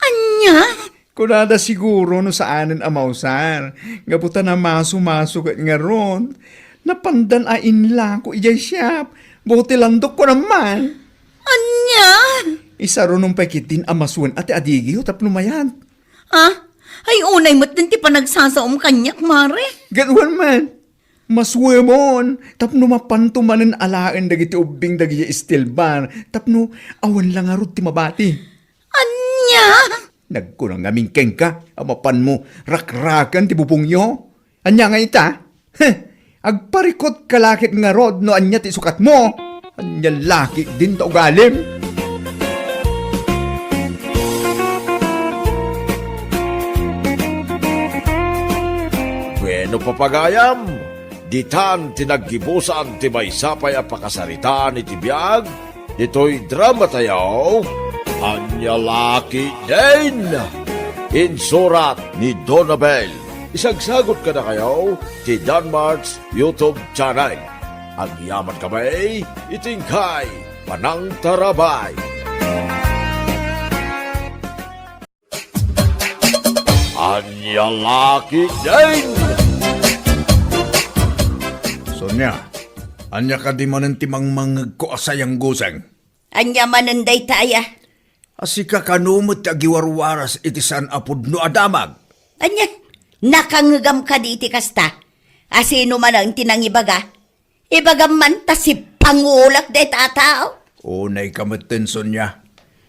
Ania? Kunada siguro no saanen a mausar, gapu ta namaso-maso ket ngarud. Napandan a inlako idiay siap, buti landok kunam man. Ania? Isarunom pay ketdin a masuen a ti adigiyo tapno mayat. Ah? Ay, unay met din ti panagsasaom kaniak, mare. Gaduan man. Masuemon, tapno mapanto manen alaen dagiti ubbing dagiti steel bar, tapno awan la ngarud ti mabati. Ania? Nagkuna ngamin kenka a mapanmo rakraken ti bubongyo? Ania nga ita? Heh, agparikot ka la ket ngarud no ania ti sukatmo? Ania la ketdin ta ugalim? Bueno, papagayam, ditan ti naggibusan ti maysa pay a pakasaritaan iti biag ditoy dramatayo, Ania la ketdin? Insurat ni Donabel. Isagsagot kadakayo ti Danmart's YouTube channel. Agyaman kami iti inkay panangtarabay. Ania la ketdin? Sonia, ania kadi manen ti mangmangngegko a sayangguseng? Ania manen dayta aya? A sika kano met ti agiwarwaras iti saan a pudno a damag? Ania? Nakangngegam kadi iti kasta? A sino manen ti nangibaga? Ibagam man ta sipangulak dayta a tao. Unay ka metten, Sonia.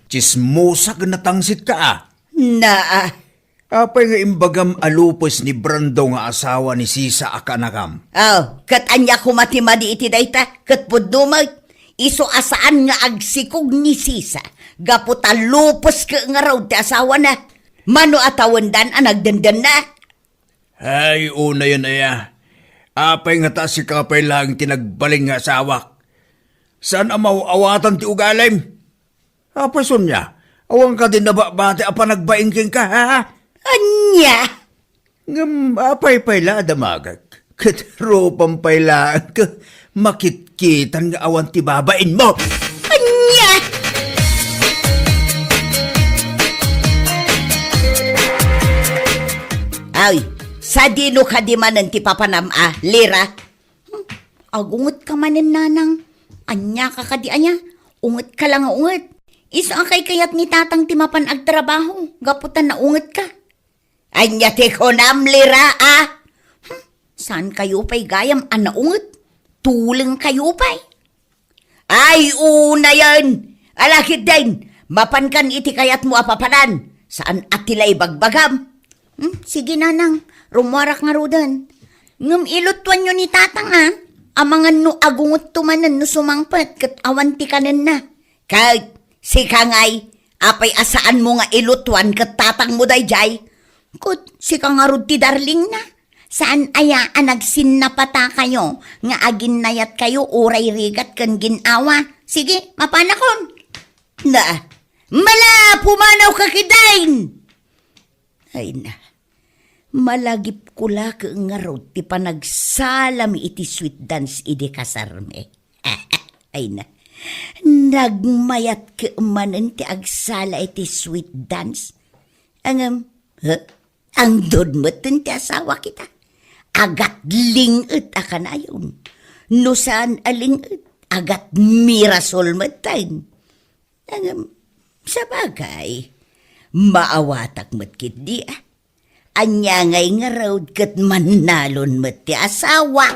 Tsismosa ken natangsit ka, a. Naa. Apay nga imbagam a lupes ni Brando nga asawa ni Sisa a kanakam? Aw, ket ania koma ti madi iti dayta? Ket pudno met, isu a saan nga agsikog ni Sisa gapu ta lupes ket ngarud ti asawana. Mano a tawendan a nagdendenna? Ay, unayen aya. Apay ngata sika pay laeng ti nagbalin nga asawak? Saan a maw-awatan ti ugalim? Apay Sonia, awan kadi nababati a panagbain kenka, ha? Ania? Ngem apay pay la a damagek? Ket rupam pay laeng ket makitkitan nga awan ti babainmo. Ania? Ay, sadino kadi manen ti papanam a, Lira? Hmm, agungetka manen, nanang. Ania ka kadi aya? Ungetka la nga unget. Isu a kaykayat ni tatang ti mapan agtrabaho, gapu ta naungetka. Ania ti kunam, Lira, a? Hmm, saan kayo pay gayam a naunget? Tuleng kayo pay. Ay, unayen! Ala ketdin, mapankan iti kayatmo a papanan. Saan a ti la ibagbagam. Hmm, sige, nanang, rummuarak ngaruden. Ngem ilutuanyo ni tatang, a. Amangan no agungetto manen no sumangpet ket awan ti kanenna. Ket sika ngay, apay a saanmo nga ilutuan ket tatangmo daydiay? Ket sika ngarud ti darlingna. Saan aya a nagsinnapatakayo nga aginnayatkayo uray rigat ken gin-awa? Sige, mapanakon. Na, mala, pumanawka ketdin! Ay na, malagipko la ket ngarud ti panagsalami iti sweet dance idi kasarmi. Ay na, nagmayat ket manen ti agsala iti sweet dance. Ngem, ha? Angdod metten ti asawak ita. Agatling-et a kanayon. No saan a ling-et, agatmirasol metten. Ngem, sabagay, maawatak met ketdi, a. Ania ngay ngarud ket mannalon met ti asawa.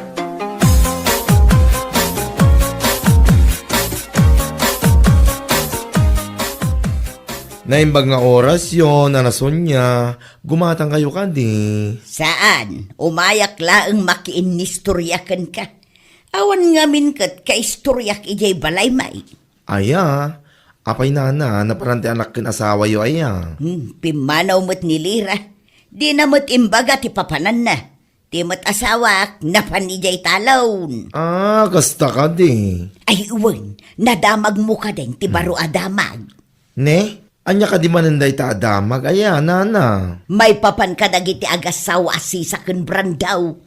Naimbag nga orasyo, Nana Sonia, gumatangkayo kadi? Saan, umayak laeng makiinnistorya kenka. Awan ngamin ket kaistoryak idiay balaymi. Aya, apay nana, naparan ti anak ken asawayo aya? Hmm, pimmanaw met ni Lira. Dina met imbaga ti papananna. Ti met asawak, napan idiay talon. Ah, kasta kadi. Ay, wen, nadamagmo kadin ti baro a damag. Ne? Ania kadi manen dayta a damag aya, nana? Maipapan kadagiti agassawa a Sisa ken Brando.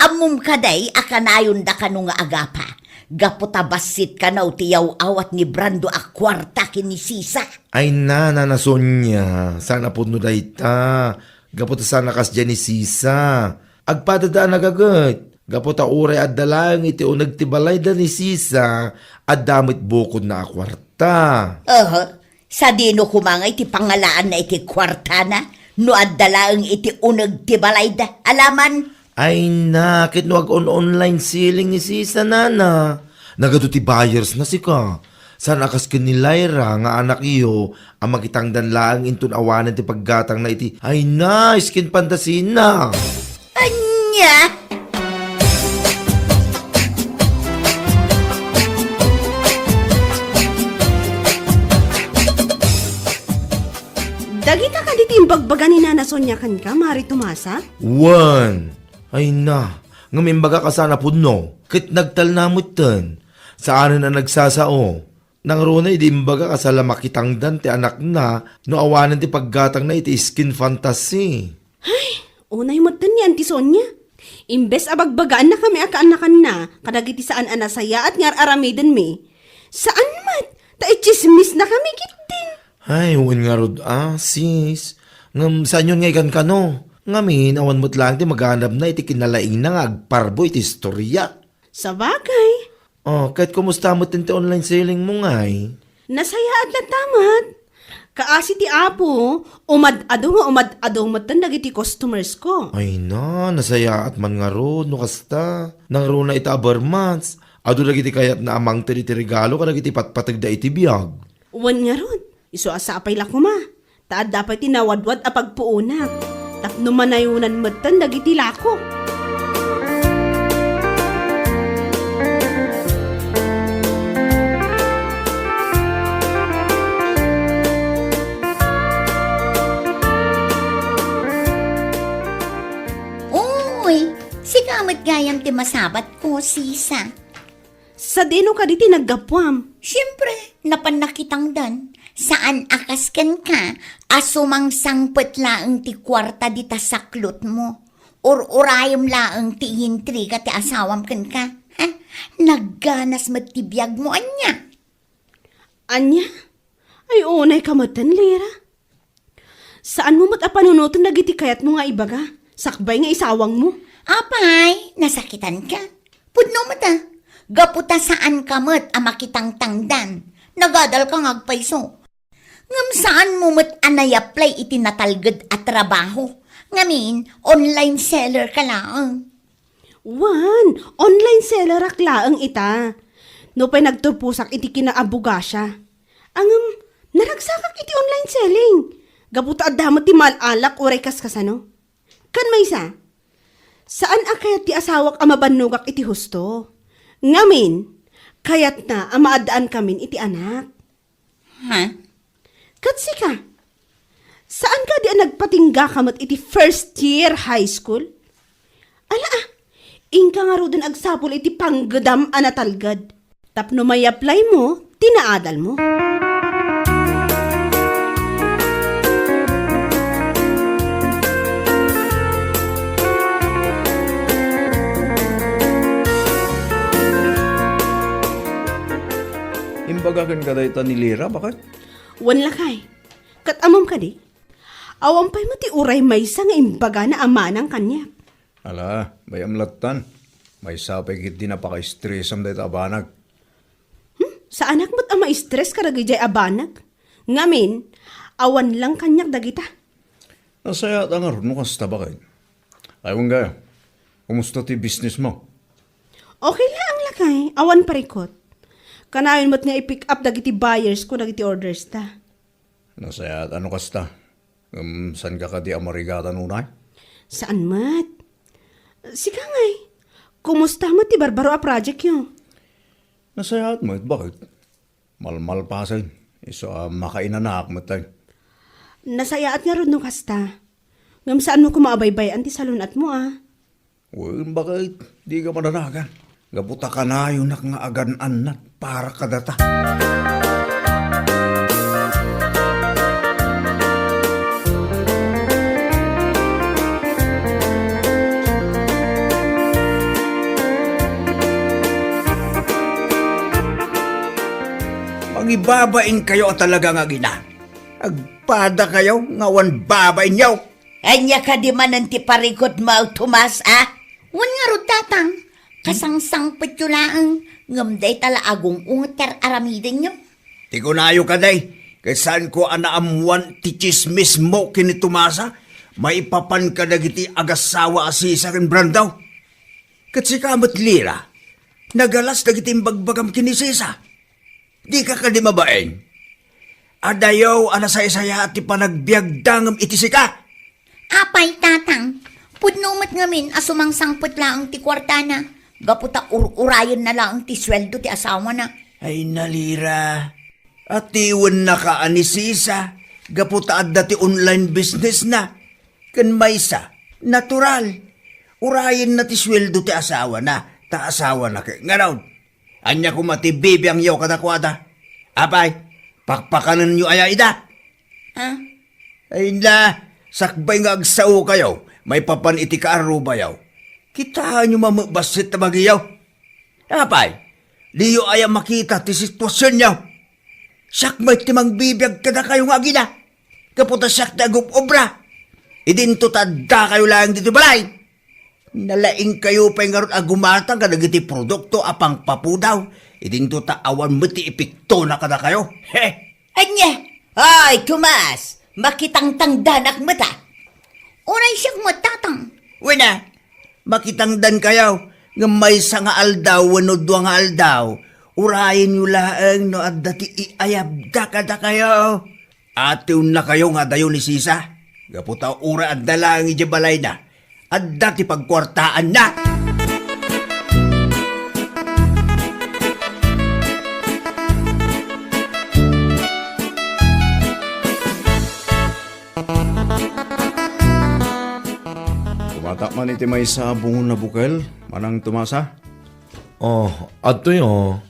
Ammom kadi a kanayonda kano nga agapa, gapu ta bassit kano ti yaw-awat ni Brando a kuarta ken ni Sisa. Ay na, Nana Sonia, saan a pudno dayta. Gapu ta saan a kasdiay ni Sisa. Agpadada a nagaget. Gapu ta uray adda laeng iti uneg ti balayda ni Sisa, adda met bukodna a kuarta. Aha. Sadino koma nga iti pangalaanna iti kuartana no adda laeng iti uneg ti balayda? Alaman. Ay na, ket no ag-on-online selling ni Sisa, nana, nagadu ti buyers na sika. Saan a kas ken ni Lyra nga anakyo a makitangdan laeng inton awanen ti paggatangna iti, ay na, skin fantasy na. Ania? Dagita kadi ti imbagbaga ni Nana Sonia kenka, Mari Tomasa? Wen. Ay na, ngem imbagak a saan a pudno, ket nagtalna metten. Saanen a nagsasao. Nangruna idi imbagak a saan la makitangdan ti anakna no awanen ti paggatangna iti skin fantasy. Ay, unay metten ni Auntie Sonia. Imbes a bagbagaannakami a kaannakanna kadagiti saan a nasayaat nga ar-aramidenmi, saan met ta itsismisnakami ketdin. Ay, wen ngarud a, sis. Ngem saanyon nga ikankano? Ngamin, awan met laeng ti maganabna iti kinalaingna nga agparbo iti istoria. Sabagay. Oh, ket kumusta met ti online selling mo ngay? Nasayaat latta met. Kaasi ti Apo, umad-adu nga umad-adu metten dagiti customers ko. Ay na, nasayaat man ngarud no kasta. Nangruna ita a bar months, adu dagiti kayatna a mangted iti regalo kadagiti patpategda iti biag. Wen ngarud, isu a sapay la koma, ta adda pay ti nawadwad a pagpuonak, tapno manayonan metten dagiti lako. Uy, sika met gayam ti masabat ko, sisa. Sadino kadi ti naggapuam? Siempre, napan nakitangdan. Saan a kas kenka a sumangsangpet laeng ti kuarta dita saklotmo. Ur-urayem laeng ti iintriga ti asawam kenka. Ha? Nagganas met ti biagmo, ania? Ania? Ay, unay ka metten, Lira. Saanmo met a panunoten dagiti kayatmo nga ibaga, sakbay nga isawangmo. Apay, nasakitanka. Pudno met a, gapu ta saanka met a makitangtangdan. Nagadalka nga agpayso. Ngem saanmo met a nayaply iti natalged a trabaho. Ngamin, online seller ka laeng. Wen, online sellerak laeng ita. Nupay nagturposak iti kinaabogasia. Ngem, naragsakak iti online selling. Gapu ta adda met ti maal-alak uray kaskasano. Ken maysa, saan a kayat ti asawak a mabannogak iti husto. Ngamin, kayatna a maaddaankamin iti anak. Ha? Ket sika, saan kadi a nagpatinggaka met iti first year high school? Ala, ah, inka ngaruden agsapul iti panggedam a natalged. Tapno may-apply-mo ti naadalmo. Imbaga kenka dayta ni Lira, baket? Wen lakay, ket ammom kadi? Awan pay met ti uray maysa nga imbagana a manang kaniak. Ala, bay-am lattan. Maysa pay ketdi napakaestresam dayta a banag. Hmm? Saanak met a maestres kadagijay a banag. Ngamin, awan lang kaniak dagita. Nasayaat a ngarud no kasta, baket. Ay, wen gayam, kumusta ti business mo? Okay laeng lakay, awan parikut. Kanayon met nga i-pick up dagiti buyers ko dagiti orders ta. Nasayaat a no kasta. Ngem, saanka kadi a marigatan unay? Saan met. Sika ngay, kumusta met ti barbaro a project yo? Nasayaat met, baket? Malmalpasen. Isu a makainanaak met ay. Nasayaat ngarud no kasta. Ngem saanmo koma a baybay-an ti salun-atmo a. Wen, baket, dika madanagan. Gapu ta kanayonak nga agan-annat para kadata. Mangibabainkayo a talaga nga agina. Agpadakayo nga awan babainyo. Ania kadi manen ti parikutmo, Tomas, a? Wen ngarud, Tatang, kasangsangpetyo laeng, ngem dayta la agung-unget ti ar-aramidenyo. Ti kunayo kadi, ket saanko a naammoan ti tsismismo ken ni Tomasa, maipapan kadagiti agassawa a Sisa ken Brando. Ket sika met, Lira, nagalas dagiti imbagbagam ken ni Sisa. Dika kadi mabain? Adayo a nasaysayaat ti panagbiagda ngem iti sika. Apay, Tatang, pudno met ngamin a sumangsangpet laeng ti kuartana, gapu ta ur-urayenna laeng ti sueldo ti asawana. Ay, Lira, atiwennaka a ni Sisa, gapu ta adda ti online businessna. Ken maysa, natural, urayenna ti sueldo ti asawana, ta asawana ket ngarud. Ania koma ti bibiangyo kadakuada? Apay, pakpakanenyo aya ida? Ah? Ay na, sakbay nga agsaokayo maipapan iti kaarrubayo. Kitaenyo man met bassit ta bagiyo. Apay, diyo aya makita ti situasionyo? Siak met ti mangbibiag kadakayo nga agina. Gapu ta siak ti agub-obra. Idinto ta addakayo laeng ditoy balay. Nalaingkayo pay ngarud a gumatang kadagiti produkto a pangpapudaw. Idinto ta awan met ti epektona kadakayo. He! Ania? Ay, Tomas! Makitangtangdanak met a. Uray siak met, Tatang. Wen a, makitangdankayo, ngem maysa nga aldaw wenno dua nga aldaw, urayenyo laeng no adda ti iayabda kadakayo. Atiwennakayo nga adayo ni Sisa, gapu ta uray adda laeng idiay balayna, adda ti pagkuartaanna. Kumatak man iti maysa a bungon a bukel, Manang Tomasa. Oh, adtoy, oh.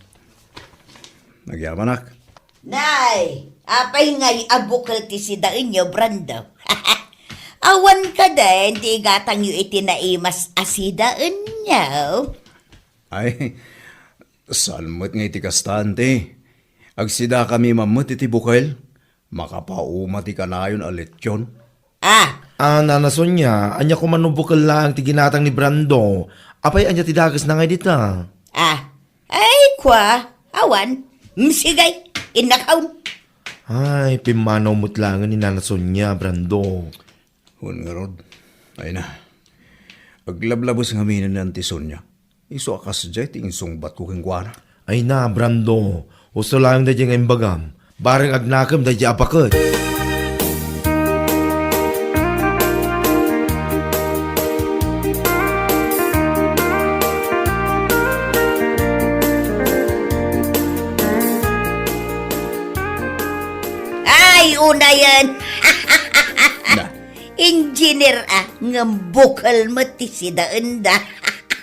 Nagyamanak. Nay, apay ngay a bukel ti sidaenyo, Brando? Awan kadin ti igatangyo iti naimas a sidaenyo? Ay, saan met nga iti kasta, anti. Agsidakami man met iti bukel. Makapauma ti kanayon a letion. Ah! Ah, Nana Sonia, ania koma no bukel laeng ti ginatang ni Brando? Apay, ania ti dakesna ngay dita? Ah, ay, kua, awan. Mm, sige, innakaon. Ay, pimmanaw met laengen ni Nana Sonia, Brando. Wen ngarud, ay na. Aglablabes ngamin ni Auntie Sonia. Isu a kasdiay ti insungbatko kenkuana. Ay na, Brando. Husto laeng daydiay nga imbagam. Bareng agnakem daydiay a baket. Ay, unayen. Na. Engineer a, ngem bukel met ti sidaenda.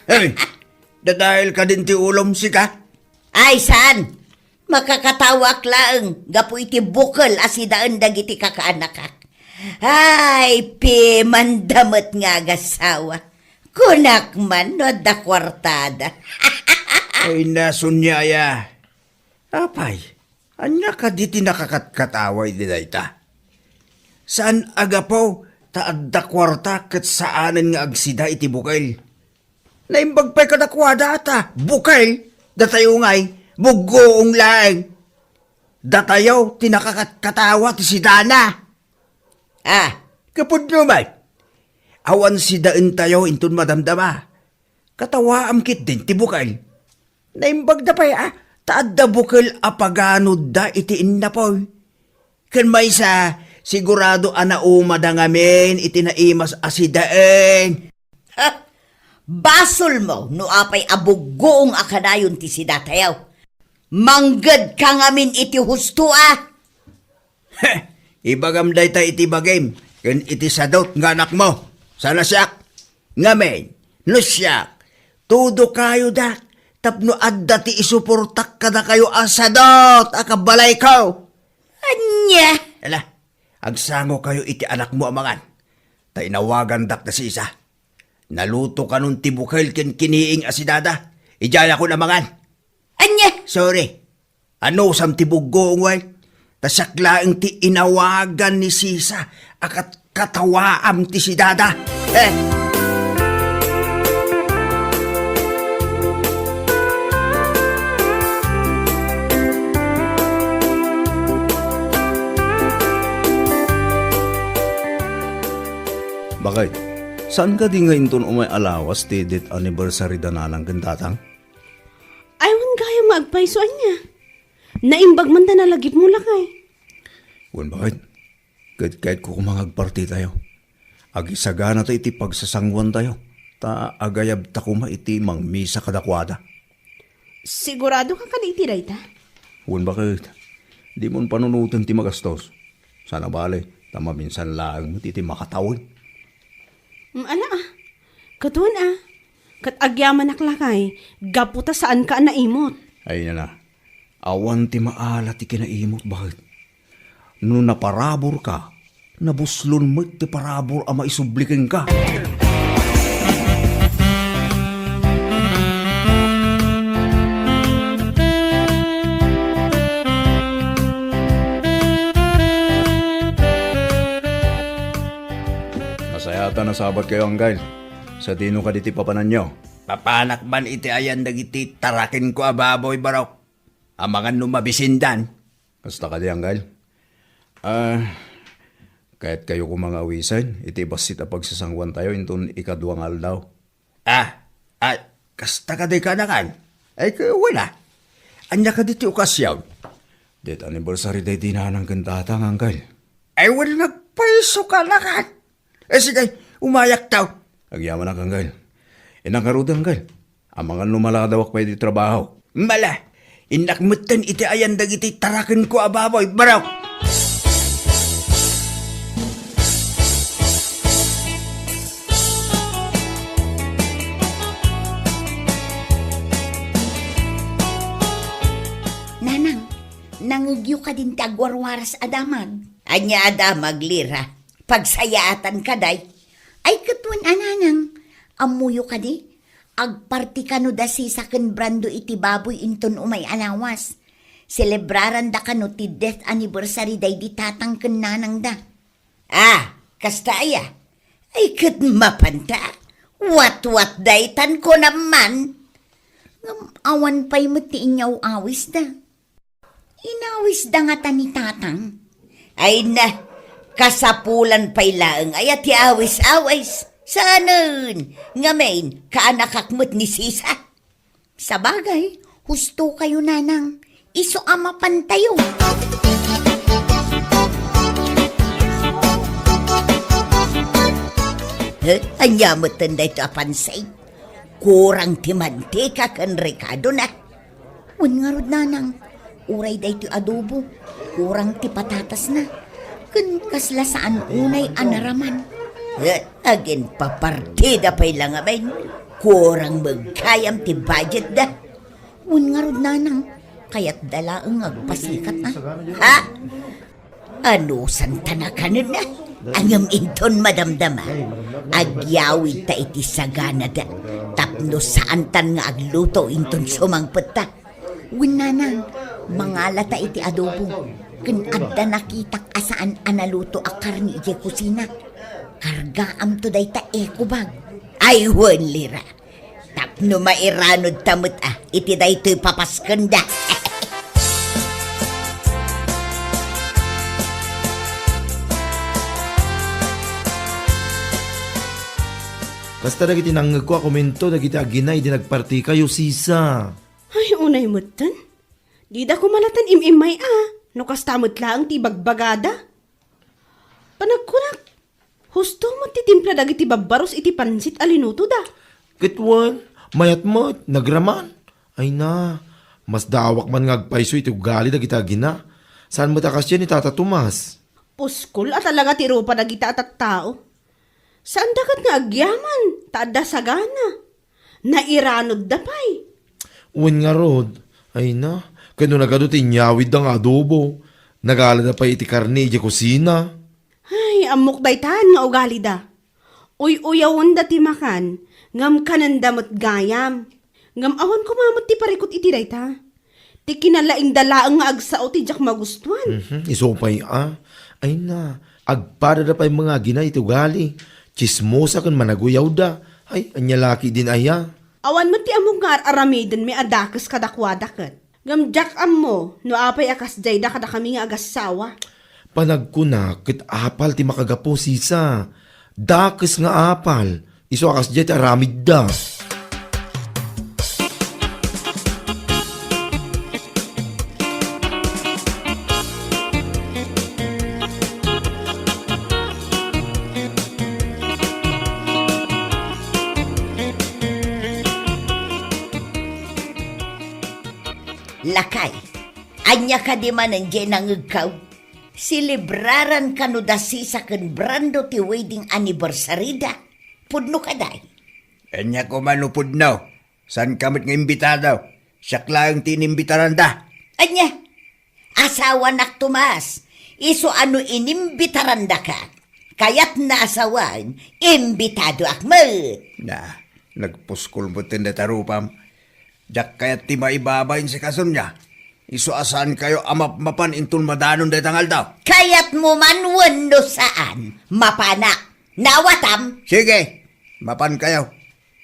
Hey, dadael kadin ti ulom, sika? Ay, saan? Makakatawaak laeng gapu iti bukel a sidaen dagiti kakaanakak. Ay, pimanda met nga agasawa. Kunak man no adda kuartada. Ay, na, Sonia aya. Apay, ania kadi ti nakakatkatawa iti dayta? Saan a gapu ta adda kuarta ket saanen nga agsida iti bukel. Naimbag pay kadakuada ta bukel, datayo ngay, buggoong laeng. Datayo ti nakakatkatawa ti sidana. Ah, kapudno met. Awan sidaentayo inton madamdama. Katawaam ketdin ti bukel. Naimbagda pay a, ta adda bukel a paganodda iti innapoy. Ken maysa, sigurado a naumada ngamin iti naimas a sidaen. Ha? Basolmo no apay a buggoong a kanayon ti sidatayo. Manggedka ngamin iti husto a. Heh, ibagam dayta iti bagim ken iti sadot nga anakmo. Saan a siak. Ngamin, no siak, tudokayodak tapno adda ti isuportak kadakayo a sadot a kabalayko. Ania? Ala, agsangokayo iti anakmo a mangan. Ta inawagandak da sisa. Naluto kanon ti bukel ken kiniing a sidada. Idiayakon a mangan. Ania? Sorry. Anusam ti buggoong, wen? Ta siak laeng ti inawagan ni sisa a kat-, katawaam ti sidada. Eh. Bakit? Saan kadi nga inton umay a lawas ti death anniversary da nanang ken tatang? Ay, wen gayam nga agpayso, ania? Naimbag man ta nalagipmo, lakay. Wen, bakit? Ket kayatko koma nga agpartitayo. Agisagana ta iti pagsasanguantayo, ta agayabta koma iti mangmisa kadakuada. Sigurado ka kadi iti dayta? Wen, bakit? Dimon panunoten ti magastos. Saan a bale, ta maminsan laeng met iti makatawen. Mm, ala, ah. Ket wen, ah. Ket agyamanak, lakay, gapu ta saanka a naimot. Ay, nana. Awan ti maala ti kinaimot, baket. No naparaburka, nabuslon met ti parabur a maisubli kenka. Nasayaat a nasabatkayo, Anggal. Sadino kadi ti papananyo? Papanak man iti ayan dagiti tarakenko a baboy, barok. Amangan no mabisindan. Kasta kadi, Anggal? Ah, kayatkayo koma nga awisen iti bassit a pagsasanguantayo inton ikadua nga aldaw? Ah, ah, kasta kadi, kanakan? Ay, ka-, wala. Ania kadi ti okasion? Death anniversary daydi nanang ken tatang, Anggal. Ay, wala, nagpayso, kanakan. Eh, sige, umayak taw. Agyamanak, Anggal. Innak ngarud, Anggal. Amangan no maladawak pay iti trabaho. Mala, innak metten iti ayan dagiti tarakenko a baboy, barok. Nanang, nangegyo kadin ti agwarwaras a damag? Ania a damag, Lira? Pagsayaatan ka, day. Ay, ket wen a, nanang, ammoyo kadi? Agparti kano da Sisa ken Brando iti baboy inton umay a lawas. Selebraranda kano ti death anniversary daydi tatang ken nanangda. Ah, kasta aya? Ay, ket mapanta. Watwat daytan, kunam man. Ngem awan pay met ti inyaw-awisda. Inawisda ngata ni tatang? Ay na, kasapulan pay laeng aya ti awis-awis. Saanen, ngamin, kaanakak met ni Sisa. Sabagay, husto kayo, nanang. Isu a mapantayo. Eh, ania metten daytoy a pansit? Kurang ti mantika ken rekadona. Wen ngarud, nanang, uray daytoy adobo, kurang ti patatasna, ken kasla saan unay a naraman. Eh, aginpapartida pay la ngamin, kurang met gayam ti budgetda. Wen ngarud, nanang, kayatda laeng nga agpasikat, a? Ha? Anusan ta nakanen, a? Ngem inton madamdama, agyawidta iti saganada tapno saantan nga agluto inton sumangpetta. Wen, nanang, mangalata iti adobo, ken adda nakitak a saan a naluto a karne idiay kusina. Kargaamto dayta eco bag. Ay, wen, Lira. Tapno mairanodta met, a, iti daytoy papaskenda. Kasta dagiti nangngegko a komento dagiti agina idi nagpartikayo, Sisa. Ay, unay metten. Dida koma latta im-immay a, no kasta met laeng ti ibagbagada. Panagkunak, husto met ti timpla dagiti babbaros iti pansit a linutoda. Ket wen, mayat met, nagraman. Ay na, masdaawak man nga agpayso iti ugali dagiti agina. Saan met a kasdiay ni Tata Tomas? Puskol a talaga ti rupa dagita a tattao. Saanda ket nga agyaman, ta adda sagana. Nairanodda pay. Wen ngarud, ay na, ket no nagadu ti inyawidda nga adobo, nagalada pay iti karne idiay kusina. Ay, ammok daytan nga ugalida. Uy-uyawenda ti makan, ngem kanenda met gayam. Ngem awan koma met ti parikut iti dayta. Ti kinalaingda laeng nga agsao ti diak magustuan. Mhm, isu pay a. Ay na, agpadada pay nga agina iti ugali. Tsismosa ken managuyawda. Ay, ania la ketdin aya? Awan met ti ammok nga ar-aramidenmi a dakes kadakuada ket. Ngem diak ammo no apay a kasdiayda kadakami nga agassawa. Panagkunak ket apal ti makagapu, Sisa. Dakes nga apal. Isu a kasdiay ti aramidda. Lakay, ania kadi manen diay nangegkaw? Selebraran kano da Sisa ken Brando ti wedding anniversary-da? Pudno kadi? Ania koma no pudno? Saanka met nga imbitado? Siak laeng ti inimbitaranda. Ania? Asawanak, Tomas. Isu a no inimbitarandaka, kayatna a sawen, imbitadoak met. Na, nagpuskol metten dayta rupam. Diak kayat ti maibabain sika, Sonia. Isu a saankayo a mapmapan inton madanon dayta nga aldaw. Kayatmo man wenno saan, mapanak. Naawatam? Sige, mapankayo.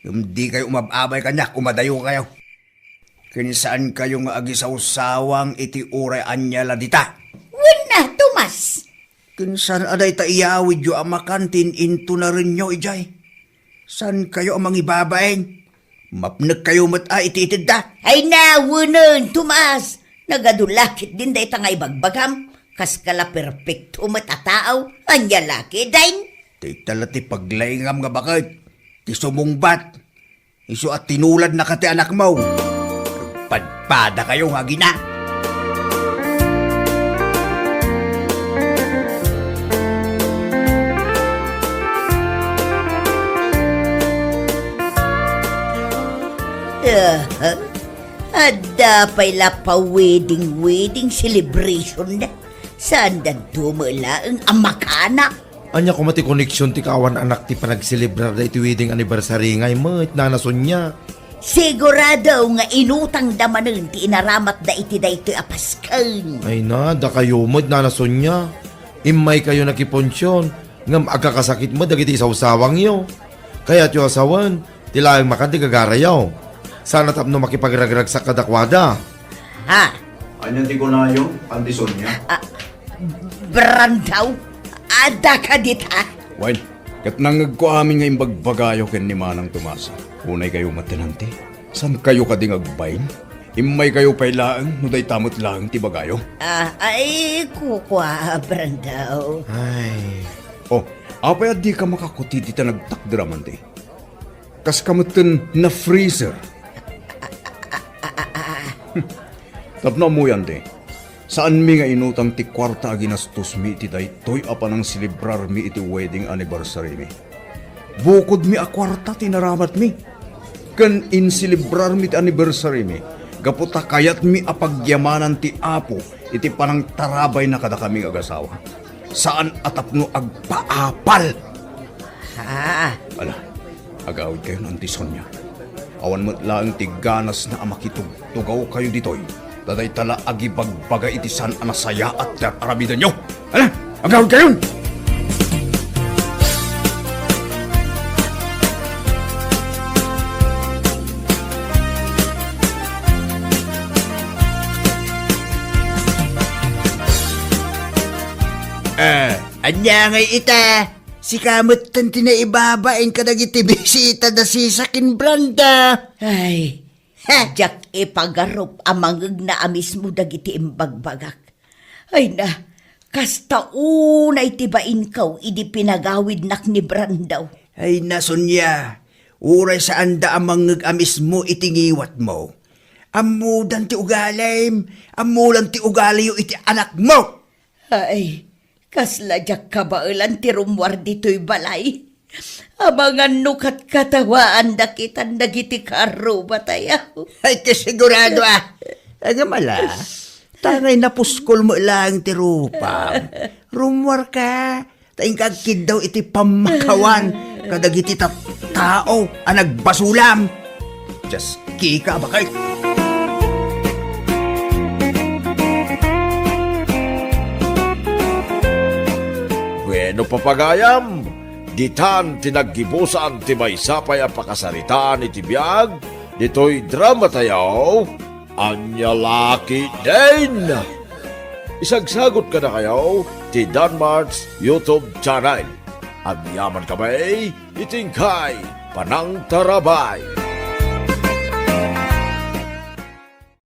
Ngem dikayo umab-abay kaniak, umadayokayo. Ken saankayo nga agisawsawang iti uray ania la dita. Wenna, Tomas. Ken saan a dayta iyawidyo a makan ti in-intunarenyo idiay? Saankayo a mangibabain? Mapnekkayo met a iti itedda. Ay, nawenen, Tomas. Nagadu la ketdin dayta nga ibagbagam. Kaska la perpekto met a tao. Ania la ketdin? Dayta la ti paglaingam nga baket. Ti sumungbat. Isu a tinuladnaka ti anakmo. Padpadakayo nga agina. Ah, adda pay la pa-wedding-wedding celebration na. Saandanto met laeng a makana? Ania koma ti koneksion ti kaawan-anak ti panagselebrar daytoy wedding anniversary ngay met, Nana Sonia? Sigurado nga inutangda manen ti inaramatda iti daytoy a pasken. Ay na, dakayo met, Nana Sonia. Immaykayo nakiponsion, ngem agkakasakit met dagiti isawsawangyo. Kayatyo a sawen, ti laeng makan ti gagarayo. Sana tapno makipagragragsak kadakuada. Ha? Ania ti kunayo, Auntie Sonia? Ah, Brandao, adda ka dita? Wen, ket nangngegko amin nga imbagbagayo ken ni Manang Tomasa. Unaykayo met, Auntie. Saankayo kadi nga agbain? Immaykayo pay laeng no dayta met laeng ti bagayo. Ah, ay, kukua, Brandao. Ay. Oh, apay a dika makakuti dita nagtakderam, Auntie? Kaska metten na-freezer. Tapno ammoyo, Auntie, saanmi nga inutang ti kuarta a ginastosmi iti daytoy a panangselebrarmi iti wedding anniversarymi. Bukodmi a kuarta ti naramatmi. Ken inselebrarmi ti anniversarymi gapu ta kayatmi a pagyamanan ti Apo iti panangtarabayna kadakami nga agasawa. Saan a tapno agpaapal. Ah. Ala, agawidkayon, Auntie Sonia. Awan met laeng ti ganasna a makitugtugawkayo ditoy. Ta dayta la agibagbaga iti saan a nasayaat ti ar-aramidenyo. Ala, agawidkayon! Eh, ania ngay ita? Sika metten ti naibabain kadagiti bisita da Sisa ken Brenda. Ay, ha? Diak ipagarup a mangngegna a mismo dagiti imbagbagak. Ay na, kasta unay ti bainko idi pinagawidnak ni Brandao. Ay na, Sonia, uray saanda a mangngeg a mismo iti ngiwatmo. Ammodan ti ugalim, ammodan ti ugaliyo iti anakmo. Ay, kasla diak kabaelan ti rummuar ditoy balay. Amangan no katkatawaanda kitan dagiti karrubatayo. Ay, ti sigurado, ah. Agam ala, tangay napuskol met laeng ti rupam. Rummuarka, ta inka agkiddaw iti pammakawan kadagiti tattao a nagbasolam. Dios, kika, bakay. Wenno, papagayam, ditan ti naggibusan ti maysa pay a pakasaritaan iti biag ditoy dramatayo, Ania la ketdin. Isagsagut kadakayo ti Danmart's YouTube channel. Agyaman kami iti inkay panangtarabay.